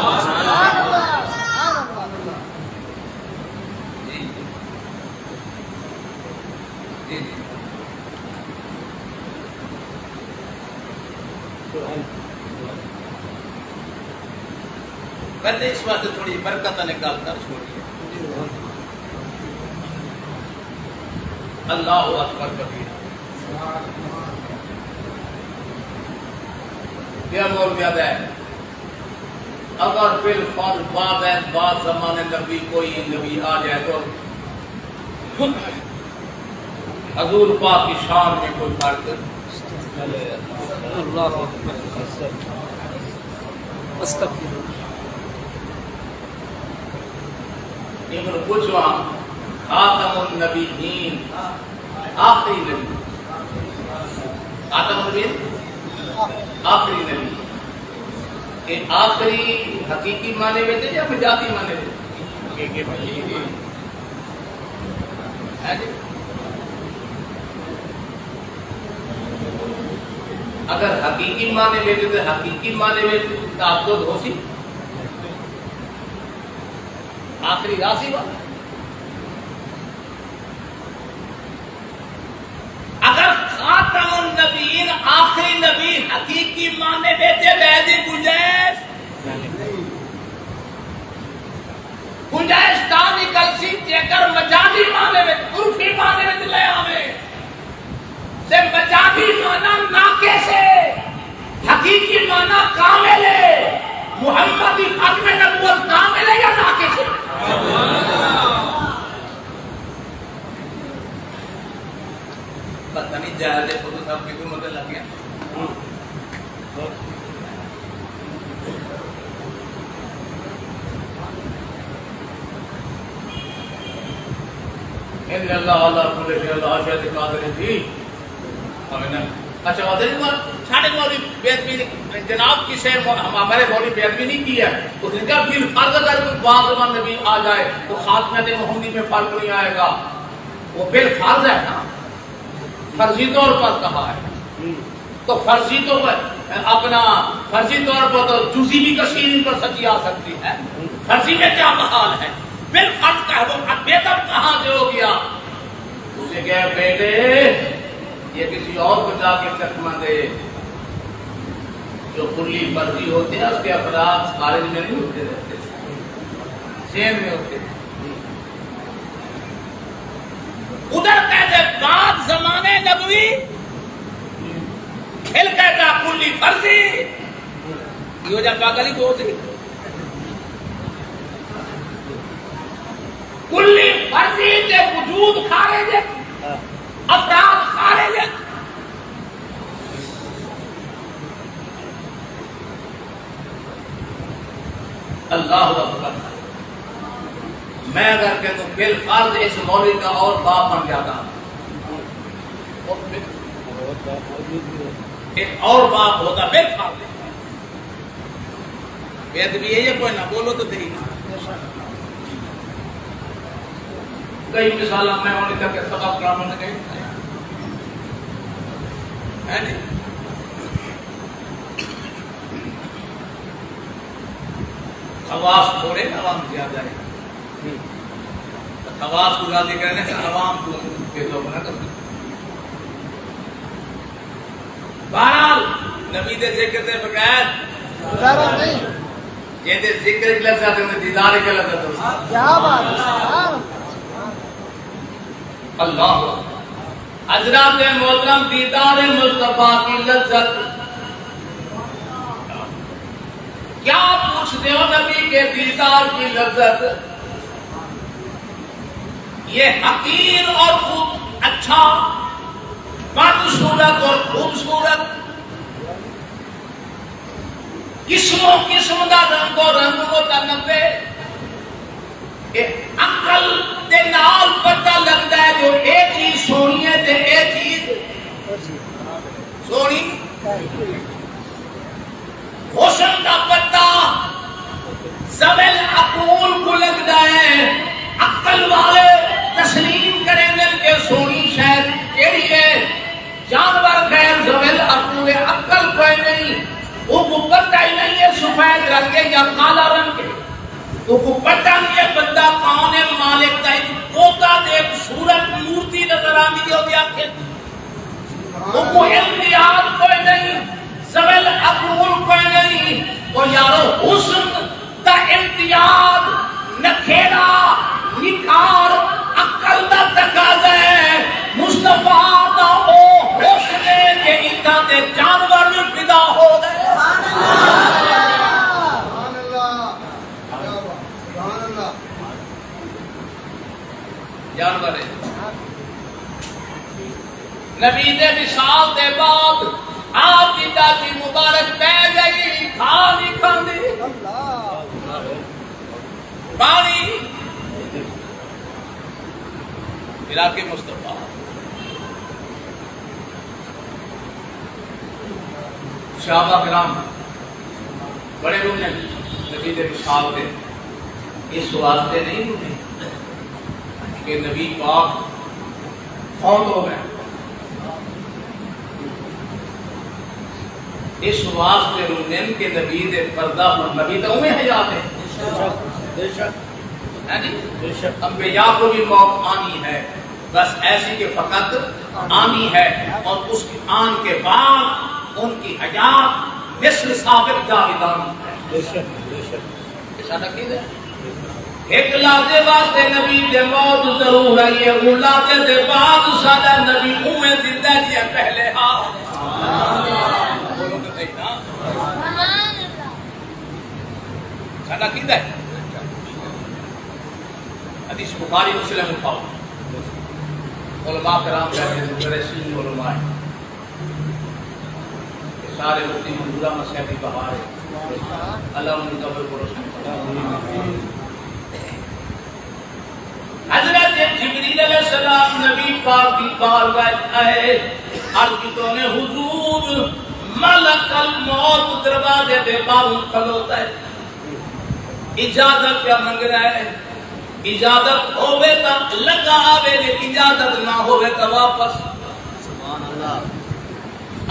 جی۔ جی، جی۔ میں تے اس واسطے تھوڑی برکت نے ڳالھ کر چھوڑی ہے۔ اللہ اکبر کبیرا۔ ٻیا مولوی آہدا ہے، اگر بالفرض بعد، بعد زمانے نبی کوئی نبی آ جائے تو حضور پاک کی شان میں کوئی فرق؟ اللہ اکبر۔ استغفر اللہ۔ ایکوں پچھواں، خاتم النبیین، آخری نبی۔ خاتم النبیین، آخری نبی۔ اے آخری حقیقی معنی وچ یا مجازی معنی وچ؟ حقیقی معنی۔ ہے جی؟ اگر حقیقی معنی وچ تے حقیقی معنی وچ تعدد ہو سی، آخری راہ سی وا۔ اگر خاتم النبیین، آخری نبی، حقیقی معنی وچ تے ٻئے دی گنجائش، گنجائش تاں نکل سی جیکر مجازی معنی وچ، عرفی معنی وچ لے آوے۔ تے مجازی معنی ناقص ہے، حقیقی معنی کامل ہے۔ محمد دی ختم نبوت کامل ہے یا ناقص ہے؟ پتہ نہیں جائز ہے، خود صاحب کی مدد لگ گیا۔ ان اللہ علی کل شیء، اللہ ہر شے تے قادر ہے جی۔ آمین۔ اچھا، ادھر ہی بات، ساڈے مولوی بیدوی نے، جناب کسے مو-، ہم-، ہمارے مولوی بیدوی نہیں کی ہے۔ اس نے کہا، بالفرض اگر کوئی بعض زمان نبی آ جائے تو خاتمہ محمدی میں فرق نہیں آئے گا۔ وہ بالفرض ہے نا، فرضی طور پر کہا ہے۔ تو فرضی طور پر، اپنا فرضی طور پر تو جزئی بھی کثیر پر سچی آ سکتی ہے۔ فرضی میں کیا محال ہے؟ بالفرض کا ہے، وہ اب بیدم کہاں سے ہو گیا؟ اسے کہا، بیٹے، یہ کسی اور کو جا کے چکما دے۔ جو کلی فرضی ہوتے ہیں، اس کے افراد خارج میں نہیں ہوتے رہتے، ذہن میں ہوتے ہیں۔ ادھر کہتے بعد زمانے نبوی، پھر کہتا کلی فرضی۔ یہ وجہ پاگل ہی بہت سی۔ کلی فرضی تے وجود خارج ہے، افراد خارج ہے۔ اللہ اکبر۔ میں اگر کہہ دوں بالفرض اس مولوی کا اور باپ بن جاتا، ایک اور باپ ہوتا بالفرض۔ بے ادبی ہے یہ کوئی نہ بولو تو صحیح۔ کئی مثال میں انہیں تک سبق پڑھاون لگے ہیں جی۔ خواص تھوڑے نا، عوام زیادہ ہے۔ تو خواص کو راضی کرنے سے عوام کو بے لوگ نہ کرنا۔ بہرحال، نبی دے ذکر دے بغیر گزارا نہیں۔ جیندے ذکر کی لذت ہے، دیدار کی لذت ہے۔ کیا بات ہے، سبحان اللہ۔ اللہ اکبر۔ حضرات محترم، دیدار مصطفیٰ کی لذت، کیا پوچھتے ہو نبی کے دیدار کی لذت؟ یہ حقیر اور خوب اچھا، بدصورت اور خوبصورت، قسم و قسم دا رنگ و رنگ متنوع۔ اے عقل دے نال پتہ لڳدا ہے جو اے چیز سوہݨی ہے تے اے چیز سوہݨی۔ حسن دا پتہ ذوی العقول کوں لڳدا ہے، عقل والے تسلیم کریندن کہ سوہݨی شے کیڑھی ہے۔ جانور غیر ذوی العقول ہے، عقل کوئی نہیں، اوکوں پتہ ہی نہیں ہے سفید رنگ ہے یا کالا رنگ ہے، اوکوں پتہ نہیں ہے بندہ کون ہے، مالک دا ہک طوطا تے ہک صورت مورتی نظر آندی ہے اوندی اکھ اچ۔ اوکوں امتیاز کوئی نہیں، ذوی العقول کوئی نہیں۔ او یارو، حسن دا امتیاز، نکھیڑا، نکھار، عقل دا تقاضا ہے۔ مصطفیٰ دا او حسن ہے کہ اتھاں دے جانور وی فدا ہو ڳئے۔ سبحان اللہ۔ سبحان اللہ۔ جانور ہے۔ نبی دے وصال دے بعد آپ دی دادی مبارک پے ڳئی، کھا نہیں کھاندی۔ پانی فراق مصطفیٰ۔ صحابہ کرام بڑے رونے نبی دے وصال دے، اس واسطے نہیں رونے کہ نبی پاک فوت ہو گئے۔ اس واسطے روندن کہ نبی دے پردہ ہن، نبی تاں اوویں حیات ہے۔ ہاں جی؟ انبیاء کو بھی موت آنی ہے، بس ایسی کہ فقط آنی ہے، اور اس کے آن کے بعد ان کی حیات مثل سابق جاویدان ہے۔ یہ ساڈا عقیدہ ہے۔ ہک لحظے واسطے نبی دے موت ضرور آئی ہے، اوں لحظے دے بعد ساڈا نبی اوویں زندہ جیویں پہلے ہا۔ بولو تے صحیح نا۔ ساڈا عقیدہ ہے۔ حدیث بخاری مسلم اٹھاؤ۔ علماء کرام کہتے ہیں، مدرسین علماء ہیں۔ یہ سارے مفتی منظور احمد صاحب کی بہار ہے۔ اللہ ان کی قبر کو روشن فرمائے۔ حضرت جبریل علیہ السلام نبی پاک دی بارگاہ وچ آئے، عرض کیتی نے، حضور، ملک الموت دروازے دے باہروں کھلوتا ہے، اجازت پیا منگ رہا ہے، اجازت ہووے تاں لگا آوے، جے اجازت نہ ہووے تاں واپس۔ سبحان اللہ۔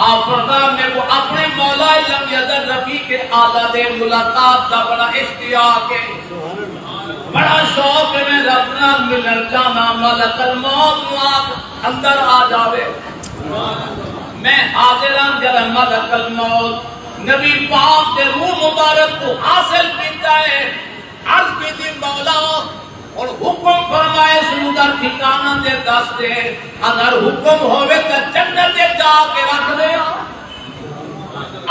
آپ فرمایا، میکوں اپݨے مولا لم یزل رفیق اعلیٰ دے ملاقات دا بڑا اشتیاق ہے۔ بڑا شوق ہے، میں رب نال ملݨ چاہناں، ملک الموت نوں آکھ اندر آ جاوے۔ میں حاضر ہاں، جیڑھا ملک الموت نبی پاک دے روح مبارک کوں حاصل کیتا ہے۔ عرض کیتی، مولا، ہݨ حکم فرما، اس نوں دا ٹھکانہ تے ݙس ݙے، اگر حکم ہووے تاں جنت وچ جا کے رکھ ݙیاں۔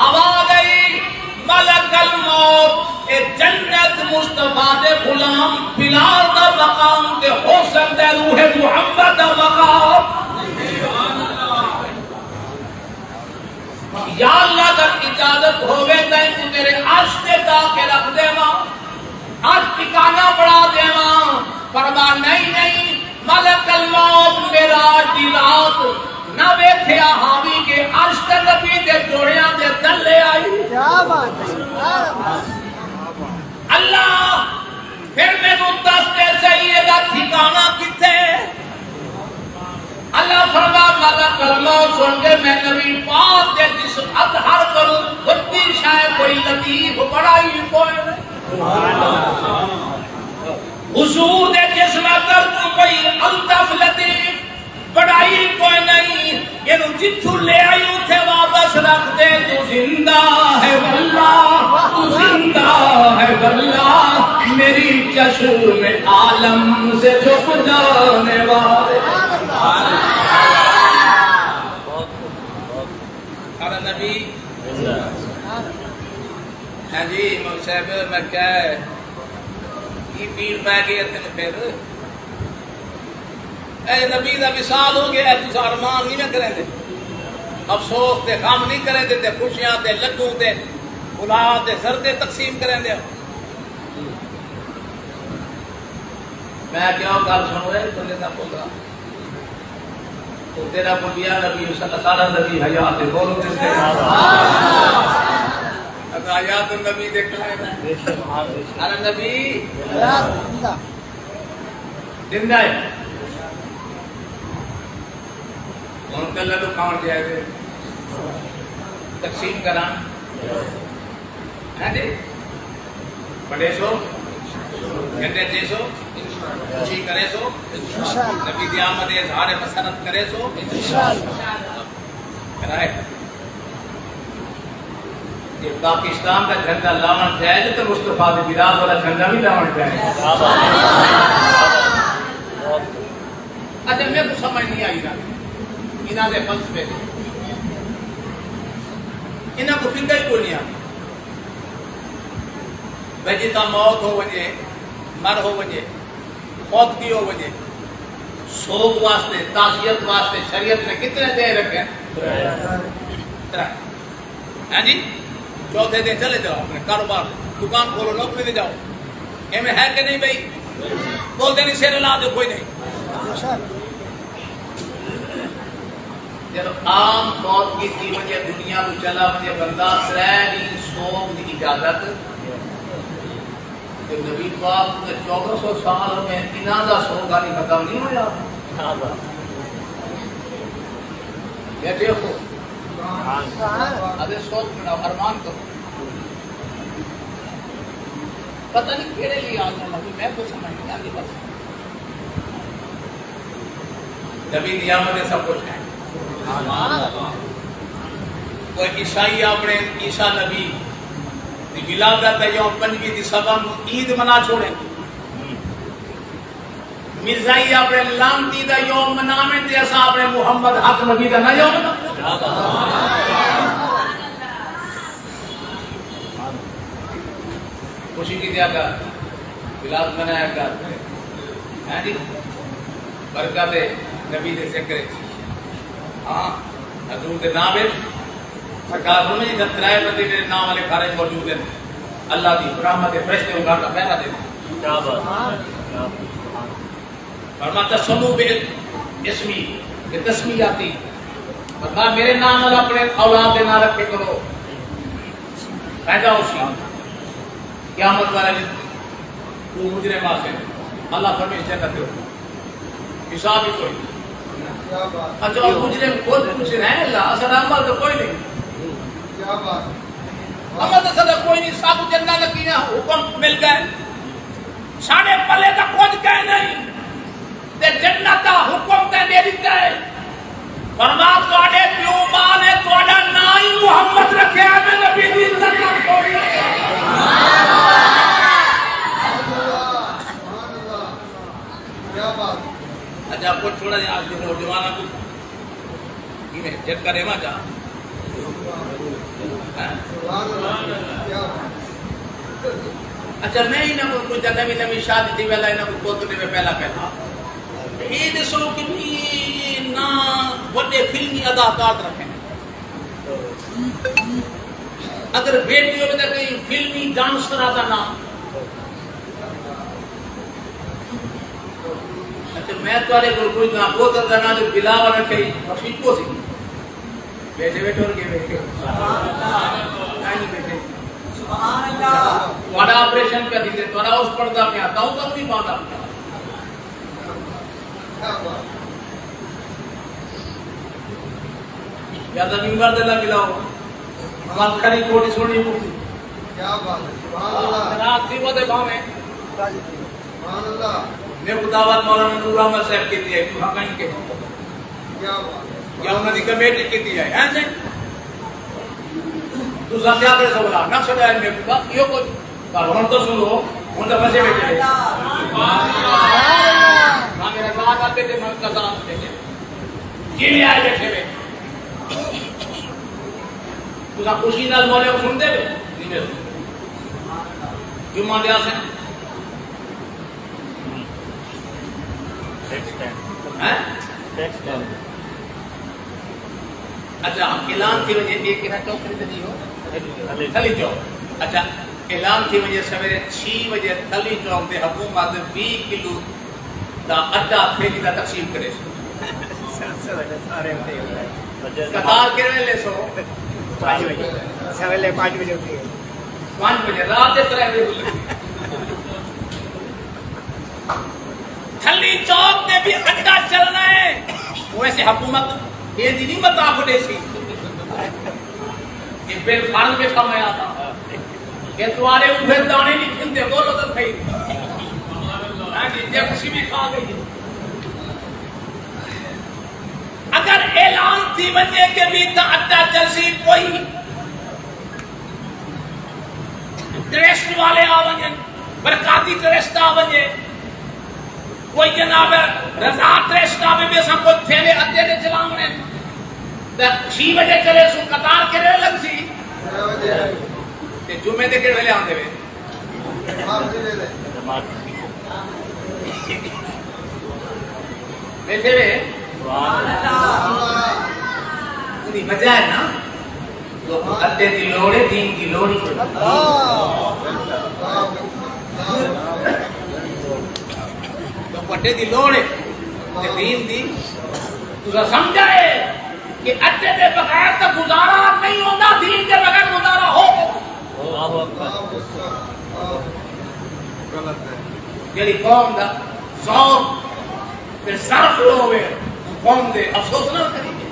آواز آئی، ملک الموت، اے جنت مصطفیٰ دے غلام بلال دا مقام تے ہو سڳدا ہے روح محمد دا مقام۔ یا اللہ، اگر اجازت ہووے تاں اینکوں تیرے عرش تے جا کے رکھ ݙیواں، عرش ٹھکانہ بݨا ݙیواں۔ فرمایا، نہیں، نہیں، ملک الموت معراج دی رات نہ ویکھیا ہاوی کہ عرش تے نبی دے جوڑیاں دے تلے آئی۔ کیا بات ہے، سبحان اللہ۔ اللہ پھر مینوں دس تے صحیح، ایہدا ٹھکانہ کتھے؟ اللہ فرما، ملک الموت سݨ کے میں نبی پاک دے جسم اطہر کنوں ودی شے کوئی لطیف بݨائی کوئی نہیں۔ حضور دے جسم اطہر کوں کوئی الطف لطیف بݨائی کوئی نہیں۔ اینوں جتھوں لے آئی اتھے واپس رکھ ݙے۔ تو زندہ ہے واللہ، تو زندہ ہے واللہ، میری چشم عالم سے جھک جانے والے۔ سارا نبی۔ ہاں جی، مول صاحب، میں کیا ہے؟ کی پیڑ پہ گئی ہے تینوں پھر؟ اے نبی دا وصال ہو گیا، تساں ارمان نہیں نہ کریندے، افسوس تے غم نہیں کریندے، تے خوشیاں تے لڈو تے گلاب تے زردے تقسیم کریندے ہو۔ میں کیا گل سنو، اے بندے دا پوترا، او تیرا بندیا نبی، سارا نبی حیات ہے، بولو تے صحیح۔ اگر حیات النبی دیکھنا ہے، ارے نبی زندہ ہے۔ ہݨ تے لڈو کھاوݨ تے آئے وے، تقسیم کراں۔ ہیں جی؟ بݨیسو؟ جھنڈے چیسو؟ خوشی کریسو؟ نبی دی آمد اظہار مسرت کریسو؟ کرائے۔ جے پاکستان دا جھنڈا لاوݨ جائز ہے تے مصطفیٰ دے بلال والا جھنڈا وی لاوݨ جائز ہے۔ اچھا، میکوں سمجھ نہیں آئی انہاں دی، انہاں دے فلسفے دی۔ انہاں کوں فقہ ہی کوئی نہیں آندی۔ بھئی جتھاں موت ہو ونڄے، مر ہو ونڄے، فوتگی ہو ونڄے، سوگ واسطے، تعزیت واسطے شریعت نے کتنے ݙینھ رکھے؟ ترے۔ ہیں جی؟ چوتھے دن چلے جاؤ اپݨے کاروبار تے، دکان کھولو، نوکری تے جاؤ۔ ایویں ہے کہ نہیں بھئی؟ بولدے نہیں، سر ہلا ݙیو، کوئی نہیں۔ جدوں عام فوتگی تھی ونڄے، دنیا توں چلا ونڄے بندہ، ترے ݙینھ سوگ دی اجازت۔ تے نبی پاک کوں تے چودہ سو سال ہو ڳئے، انہاں دا سوگ ہالی ختم نہیں ہویا۔ یہ دیکھو، ادے سوچ بناؤ، ارمان کرو۔ پتہ نہیں کیڑے لیے آ گیا، میں کچھ سمجھ نہیں آتی بس۔ نبی دی آمد ہے، سب کچھ ہے۔ کوئی عیسائی اپنے عیسیٰ نبی دی ولادت ہے، یوم پنجویں دی سبا نو عید منا چھوڑے۔ مرزائی اپنے لعنتی دا یوم مناویں تے اساں اپنے محمد حق نبی دا نہ یوم مناویں۔ خوشی کی دیا کر، ولادت منایا کر۔ ہیں جی؟ برکت نبی دے ذکر وچ۔ ہاں، حضور دے نام وچ سرکار فرمائی، جتھاں ترائے بندے میرے نام والے گھر وچ موجود ہیں، اللہ دی رحمت دے فرشتے انہاں دا پہرا دے۔ کیا بات۔ فرماتا، "سمو بے اسمی، بے تسمیاتی"، فرمایا، "میرے نام نال اپنے اولاد دے نال رکھے کرو، فائدہ ہو سی قیامت والے دن۔ وہ مجرم آسے، اللہ فرمائے جنت دے، حساب ہی کوئی نہیں۔" اچھا، وہ مجرم خود پوچھ رہے ہیں، "اللہ، اصل عمل تو کوئی نہیں۔" عمل تو سدا کوئی نہیں، سب جنت لگی ہے، حکم مل گئے۔ ساݙے پلے تاں کجھ کائے نہیں، تے جنت دا حکم تیں ݙے ݙتا ہے۔ فرمایا، تہاݙے پیو ماں نے تہاݙا ناں ہی محمد رکھیا ہے، میں نبی دی عزت نال چھوڑی۔ اچھا، کچھ تھوڑا جہا اڄ دے نوجواناں کوں کیویں جھٹکا ݙیواں چا؟ ہیں؟ اچھا، میں انہاں کوں پچھدا، نویں نویں شادی تھی ویلا انہاں کوں پتر ݙیوے پہلا پہلا۔ اے ݙسو کہ بھی نہ وݙے فلمی اداکار رکھے۔ اگر بیٹی ہووے تاں کہیں فلمی ڈانسر دا نام۔ اچھا، میں تہاݙے کول پچھداں، پتر دا ناں جو بلاول رکھے، بخشیش کو سی؟ بیٹھے بیٹھے اور کے بیٹھے؟ نہیں بیٹھے۔ تہاݙا آپریشن پیا تھیندے، تہاݙا اس پڑھدا پیا، تاں کم نہیں پاندا پیا۔ یا تاں ممبر تے نہ ملاؤ، ہماری کھڑی کوٹی سوہݨی پوندی۔ کیا بات ہے، سبحان اللہ۔ رات تھی ودے بھاویں۔ سبحان اللہ۔ میکوں دعوت مولانا نور احمد صاحب کیتی ہے، تساں کہیں کہ کیا بات ہے۔ یا انہاں دی کمیٹی کیتی ہے، ہیں جی؟ تساں کیا کرے سو بلا، نقشہ ڈائر میکوں، بس ایہو کچھ۔ پر ہݨ تاں سݨو، ہݨ تاں پھسے ٻیٹھے۔ ہاں، میرا ذات آتے تے من کا ذات تے۔ جی میں آئے ٻیٹھے وے۔ تساں خوشی نال مولا کوں سݨدے وے؟ نہیں ملدے۔ کیوں مانڈیا سے؟ Tax time. ہیں؟ Tax time. اچھا، اعلان تھی ونڄے، اے کیڑھا چوک کھڑی تے جی ہو؟ تھلی چوک۔ اچھا، اعلان تھی ونڄے سویرے چھی وڄے تھلی چوک تے حکومت ویہہ کلو دا اٹا تھیلی دا تقسیم کریسی۔ سویرے سارے اٹھے ہوئے۔ قطار کیڑھے ویلے سو؟ پنج وڄے۔ سویرے پنج وڄے اٹھے۔ پنج وڄے، رات دے ترے وڄے۔ تھلی چوک تے بھی اٹا چلنا ہے۔ ویسے حکومت ݙیندی نہیں، متا کو ݙیسی۔ یہ بل فارم بیٹھا میں آتا کہ تمہارے اوپر دانے نہیں کھلتے، بولو تو صحیح۔ ہاں جی، جب کسی بھی کھا گئی۔ اگر اعلان تھی ونڄے کہ بھی تا اٹا چلسی، کوئی ٹرسٹ والے آ ونڄن، برکاتی ٹرسٹ آ ونڄے، کوئی جناب رضا ٹرسٹ آ ونڄے، اساں کوئی تھیلے ادھے دے چلاوݨے، تے چھی وڄے چلے سو قطار کیڑھے لڳسی؟ تے جمعے دے کیڑھے ویلے آندے وے؟ ٻیٹھے وے؟ اندی وجہ ہے نا، لوکوں اٹے دی لوڑ ہے، دین دی لوڑ ہی کوئی۔ لوکوں اٹے دی لوڑ ہے تے دین دی۔ تساں سمجھا ہے کہ اٹے دے بغیر تاں گزارا نہیں ہوندا، دین دے بغیر گزارا ہو۔ اللہ اکبر۔ جیڑھی قوم دا ذوق تے ظرف ہووے، قوم دے افسوس نہ کریے۔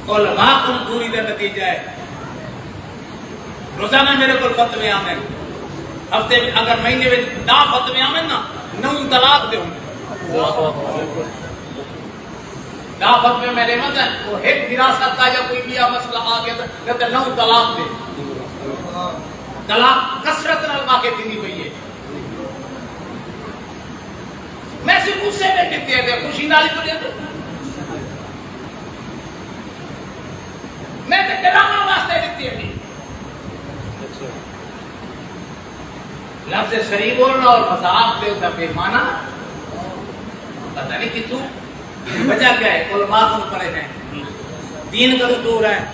علماء کوں دوری دا نتیجہ ہے۔ روزانہ میرے کول فتوے آندے ہن۔ ہفتے وچ، اگر مہینے وچ ݙاہ فتوے آون نا، نو طلاق دے ہوندے۔ ݙاہ فتوے میرے مت ہیں، وہ ایک وراثت دا یا کوئی ٻیا مسئلہ آ ڳیا تے، تے نو طلاق دے۔ طلاق کثرت نال واقع تھیندی پئی ہے۔ میں سی غصے میں ݙتے ہیں، خوشی نال ہی تو ݙتے۔ میں تے ڈرامہ واسطے ݙتے ہیں۔ لفظ سری بولنا اور مذاق دے، اس کا بے معنی پتہ نہیں کتھوں۔ وجہ کیا ہے؟ علماء کوں پڑھے ہیں، دین کدوں دور ہے۔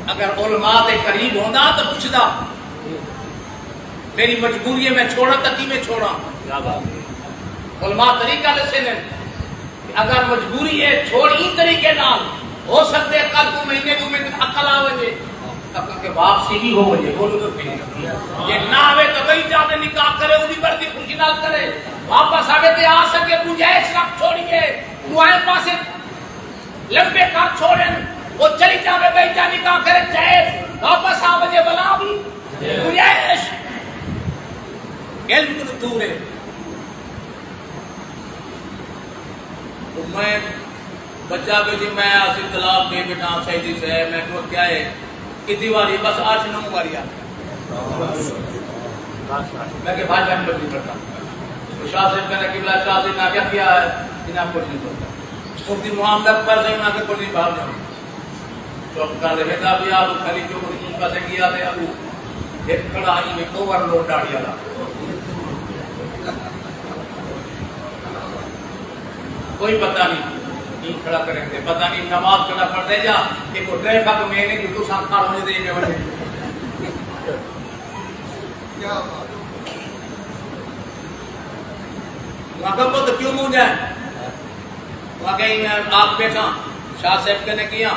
اگر علماء دے قریب ہوندا تو پچھدا، میری مجبوری ہے، میں چھوڑاں تاں کیویں چھوڑاں؟ کیا بات ہے۔ علماء طریقہ ݙسیندن کہ اگر مجبوری ہے، چھوڑ ایں طریقے نال، ہو سکدے کل کوں مہینے ݙو مہینے عقل آ ونڄے، تاں کہ واپسی بھی ہو ونڄے۔ بولو تو صحیح۔ جے نہ آوے تاں ٻئی جا تے نکاح کرے، اونہی مرضی خوشی نال کرے، واپس آوے تے آ سڳے، گنجائش رکھ چھوڑیے، اوں ایں پاسے لمبے کر چھوڑن، او چلی جاوے، ٻئی جا نکاح کرے، چاہے واپس آ ونڄے، بلا بھی گنجائش۔ علم کوں دور ہے۔ او میں بچہ بھی جی، میں آسی طلاق دے بیٹھا، سیدی صاحب، میں کہو کیا ہے؟ کتنی واری؟ بس اٹھ نو واری آ۔ میں کہ بھائی جان بدلی پڑھتا۔ تو شاہ صاحب کہنے کہ بلا شاہ صاحب نے کیا کیا ہے؟ انہاں کچھ نہیں پڑھتا۔ مفتی محمد اکبر صاحب نے کہ کچھ نہیں باہر جاؤ۔ چپ کر لے بیٹا، ابھی آپ کھلی چپ نہیں، پاسے کیا تے ابو ایک کھڑا ہی میں اوور لوڈ ڈاڑی والا۔ کوئی پتہ نہیں، نہیں کھڑا کریں تے پتہ نہیں نماز کنا پڑھتے جا، کہ کوئی ٹریفک میں نہیں جو تساں کھڑ ہونے دے کے بنے۔ مگر وہ تو کیوں منہ جائے؟ واقعی میں آپ بیٹھا، شاہ صاحب کنے کیا،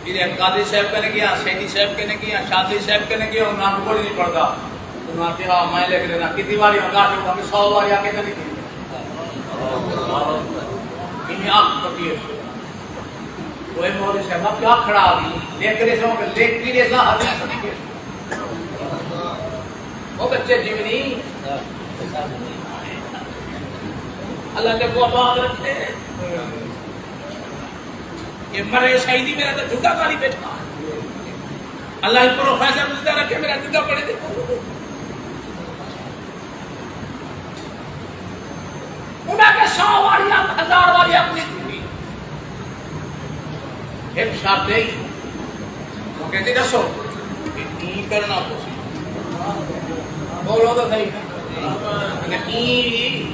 میرے قاضی صاحب کنے کیا، سیدی صاحب کنے کیا، شادی صاحب کنے کیا، انہاں کو نہیں پڑھتا۔ انہاں کہا، میں لکھ لینا، کتنی باری ہوں گا، جو ہمیں سو باری آ کے نہیں دی۔ انہیں آپ پتی ہے۔ وہ مولوی صاحب، آپ کیا کھڑا آ گئی؟ لکھ رہے سو، لکھ بھی رہے سا، حدیث بھی رہے سا۔ وہ بچے جیونی۔ اللہ تے کو آباد رکھے۔ یہ مرے شہیدی میرا تو جھگا ماری بیٹھا۔ اللہ ہی پروفیسر زندہ رکھے، میرا جھگا پڑے تے۔ انہاں کے سو واری آپ، ہزار واری اپنی تھی۔ ایک شرط ہے، وہ کہتے، "دسو، کہ کی کرنا تسی؟" بولو تو صحیح۔ کہ کی؟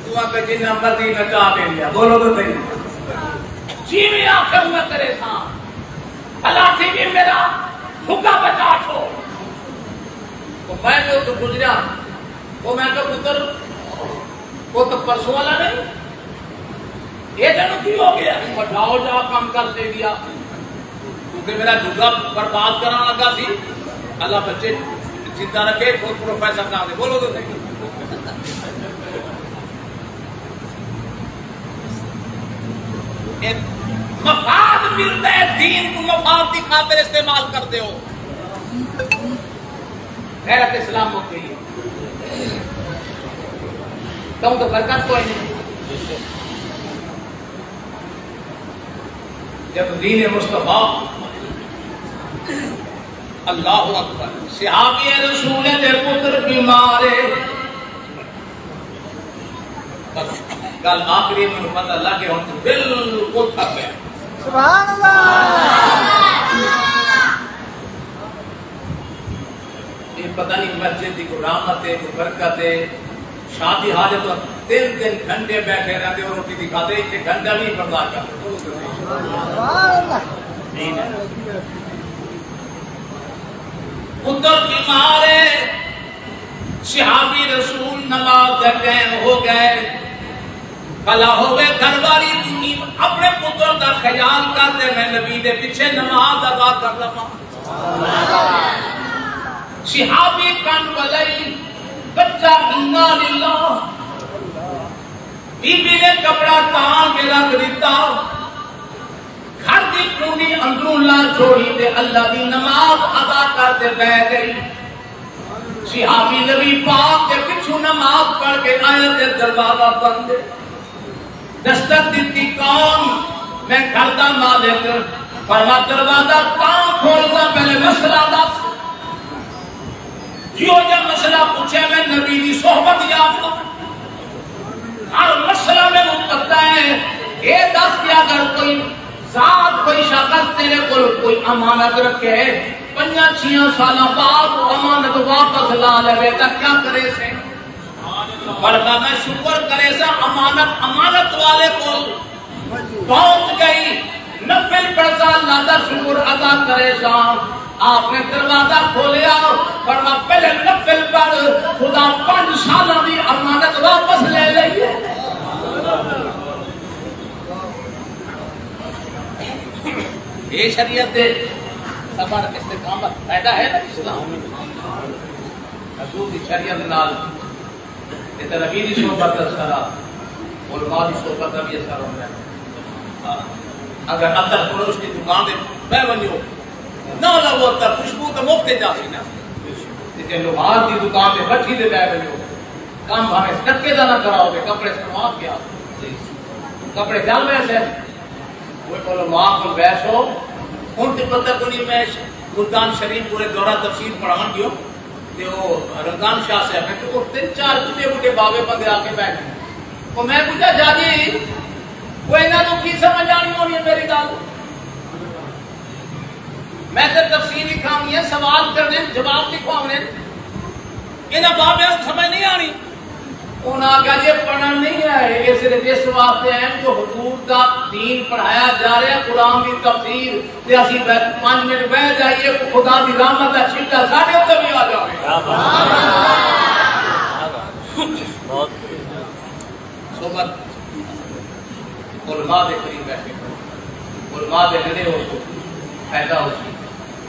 تو آپ جن نمبر دی نکاح دے لیا۔ بولو تو صحیح۔ جی میں آخر میں کرے ساں۔ اللہ تھی بھی میرا حکم بچا چھوڑ۔ تو میں جو تو گزریا، وہ میں تو پتر، وہ تو پرسوں والا نہیں۔ یہ تینوں کی ہو گیا؟ بتاؤ جا کم کر سے دیا۔ کیونکہ میرا جھگا برباد کرنا لگا سی۔ اللہ بچے زندہ رکھے، خود پروفیسر نہ دے۔ بولو تو صحیح۔ اے مفاد ملدا ہے، دین کوں مفاد دی خاطر استعمال کردے ہو۔ غیرت اسلام مک گئی ہے۔ توں تو برکت کوئی نہیں۔ جب دین مصطفیٰ، اللہ اکبر، صحابی رسول دے پتر بیمار ہے۔ بس، گل آخری، مینوں پتہ لگ گیا، ہن توں بالکل تھک گیا۔ سبحان اللہ۔ یہ پتہ نہیں مسجد دی کوئی رحمت ہے، کوئی برکت ہے۔ شادی حاجت تو تین تین گھنٹے بیٹھے رہندے ہو، روٹی دی کھاتے، ایک ایک گھنٹہ بھی نہیں برداشت کرتے۔ سبحان اللہ۔ نہیں، نہیں۔ پتر بیمار ہے، صحابی رسول نماز دا ٹائم ہو گئے، بھلا ہووے گھر والی توں اپنے پتر دا خیال کر تے میں نبی دے پیچھے نماز ادا کر لواں۔ صحابی کن ولائی، بچہ، انا للہ، بی بی نے کپڑا تاں کے رکھ دتا۔ گھر دی کنڈی اندروں لا چھوڑی تے اللہ دی نماز ادا کر تے بہ گئی۔ صحابی نبی پاک دے پچھوں نماز پڑھ کے آیا تے دروازہ بند ہے۔ دستک دتی، کون؟ میں گھر دا مالک۔ فرما، دروازہ تاں کھولدا، پہلے مسئلہ دس۔ جیو جا مسئلہ پوچھے، میں نبی دی صحبت یافتہ۔ ہر مسئلہ مینوں پتہ ہے۔ اے دس کہ اگر کوئی ذات، کوئی شخص تیرے کول کوئی امانت رکھے، پنجاں چھیاں سالاں بعد او امانت واپس لا لے تاں کیا کریسیں؟ فرمایا، میں شکر کریساں، امانت امانت والے کول پہنچ گئی، نفل پڑھساں، اللہ دا شکر ادا کریساں۔ آپ نے دروازہ کھولیا، فرمایا، پہلے نفل پڑھ، خدا پنج سالاں دی امانت واپس لے لئی ہے۔ اے شریعت دے صبر، استقامت، فائدہ ہے نا اسلام۔ حضور دی شریعت نال، اے تے نبی دی صحبت دا اثر آ، علماء دی صحبت دا وی اثر ہوندا ہے۔ اگر عطر فروش دی دکان تے بہ ونجو، نہ لو عطر، خوشبو تے مفت وچ آسی نا۔ تے جے لوہار دی دکان تے بٹھی تے بہ ونجو، کم بھاویں ٹکے دا نہ کراؤ، تے کپڑے سنوا کے آؤ۔ کپڑے جل ویسے۔ کوئی علماء کول بحث ہو، ہن تے پتہ کونی، میں ش-، ملتان شریف پورے دورہ تفسیر پڑھاون گیو، تے او رمضان شاہ صاحب ہے، تے او تن چار بڈھے بڈھے بابے بندے آ کے بیٹھ گئے۔ او میں پوچھا، "شاہ جی، او انہاں نوں کی سمجھ آنی ہونی ہے میری گل؟ میں تے تفسیر لکھاونی ہے، سوال کرنے، جواب لکھواونے، انہاں بابیاں نوں سمجھ نہیں آنی؟" انہاں آکھیا، "جی، پڑھن نہیں آئے، اے صرف اس واسطے آئے جو حضور دا دین پڑھایا جا رہا، قرآن دی تفسیر، تے اسی بہ-، پنج منٹ بہ جائیے، خدا دی رحمت دا چھٹا ساڈے اتے بھی آ جاوے۔" کیا بات ہے۔ بہت صحبت علماء دے قریب بیٹھے کرو، علماء دے نیڑے ہو سو، فائدہ ہو سی،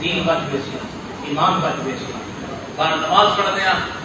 دین بچ ویسی، ایمان بچ ویسی۔ بار نماز پڑھدے ہاں،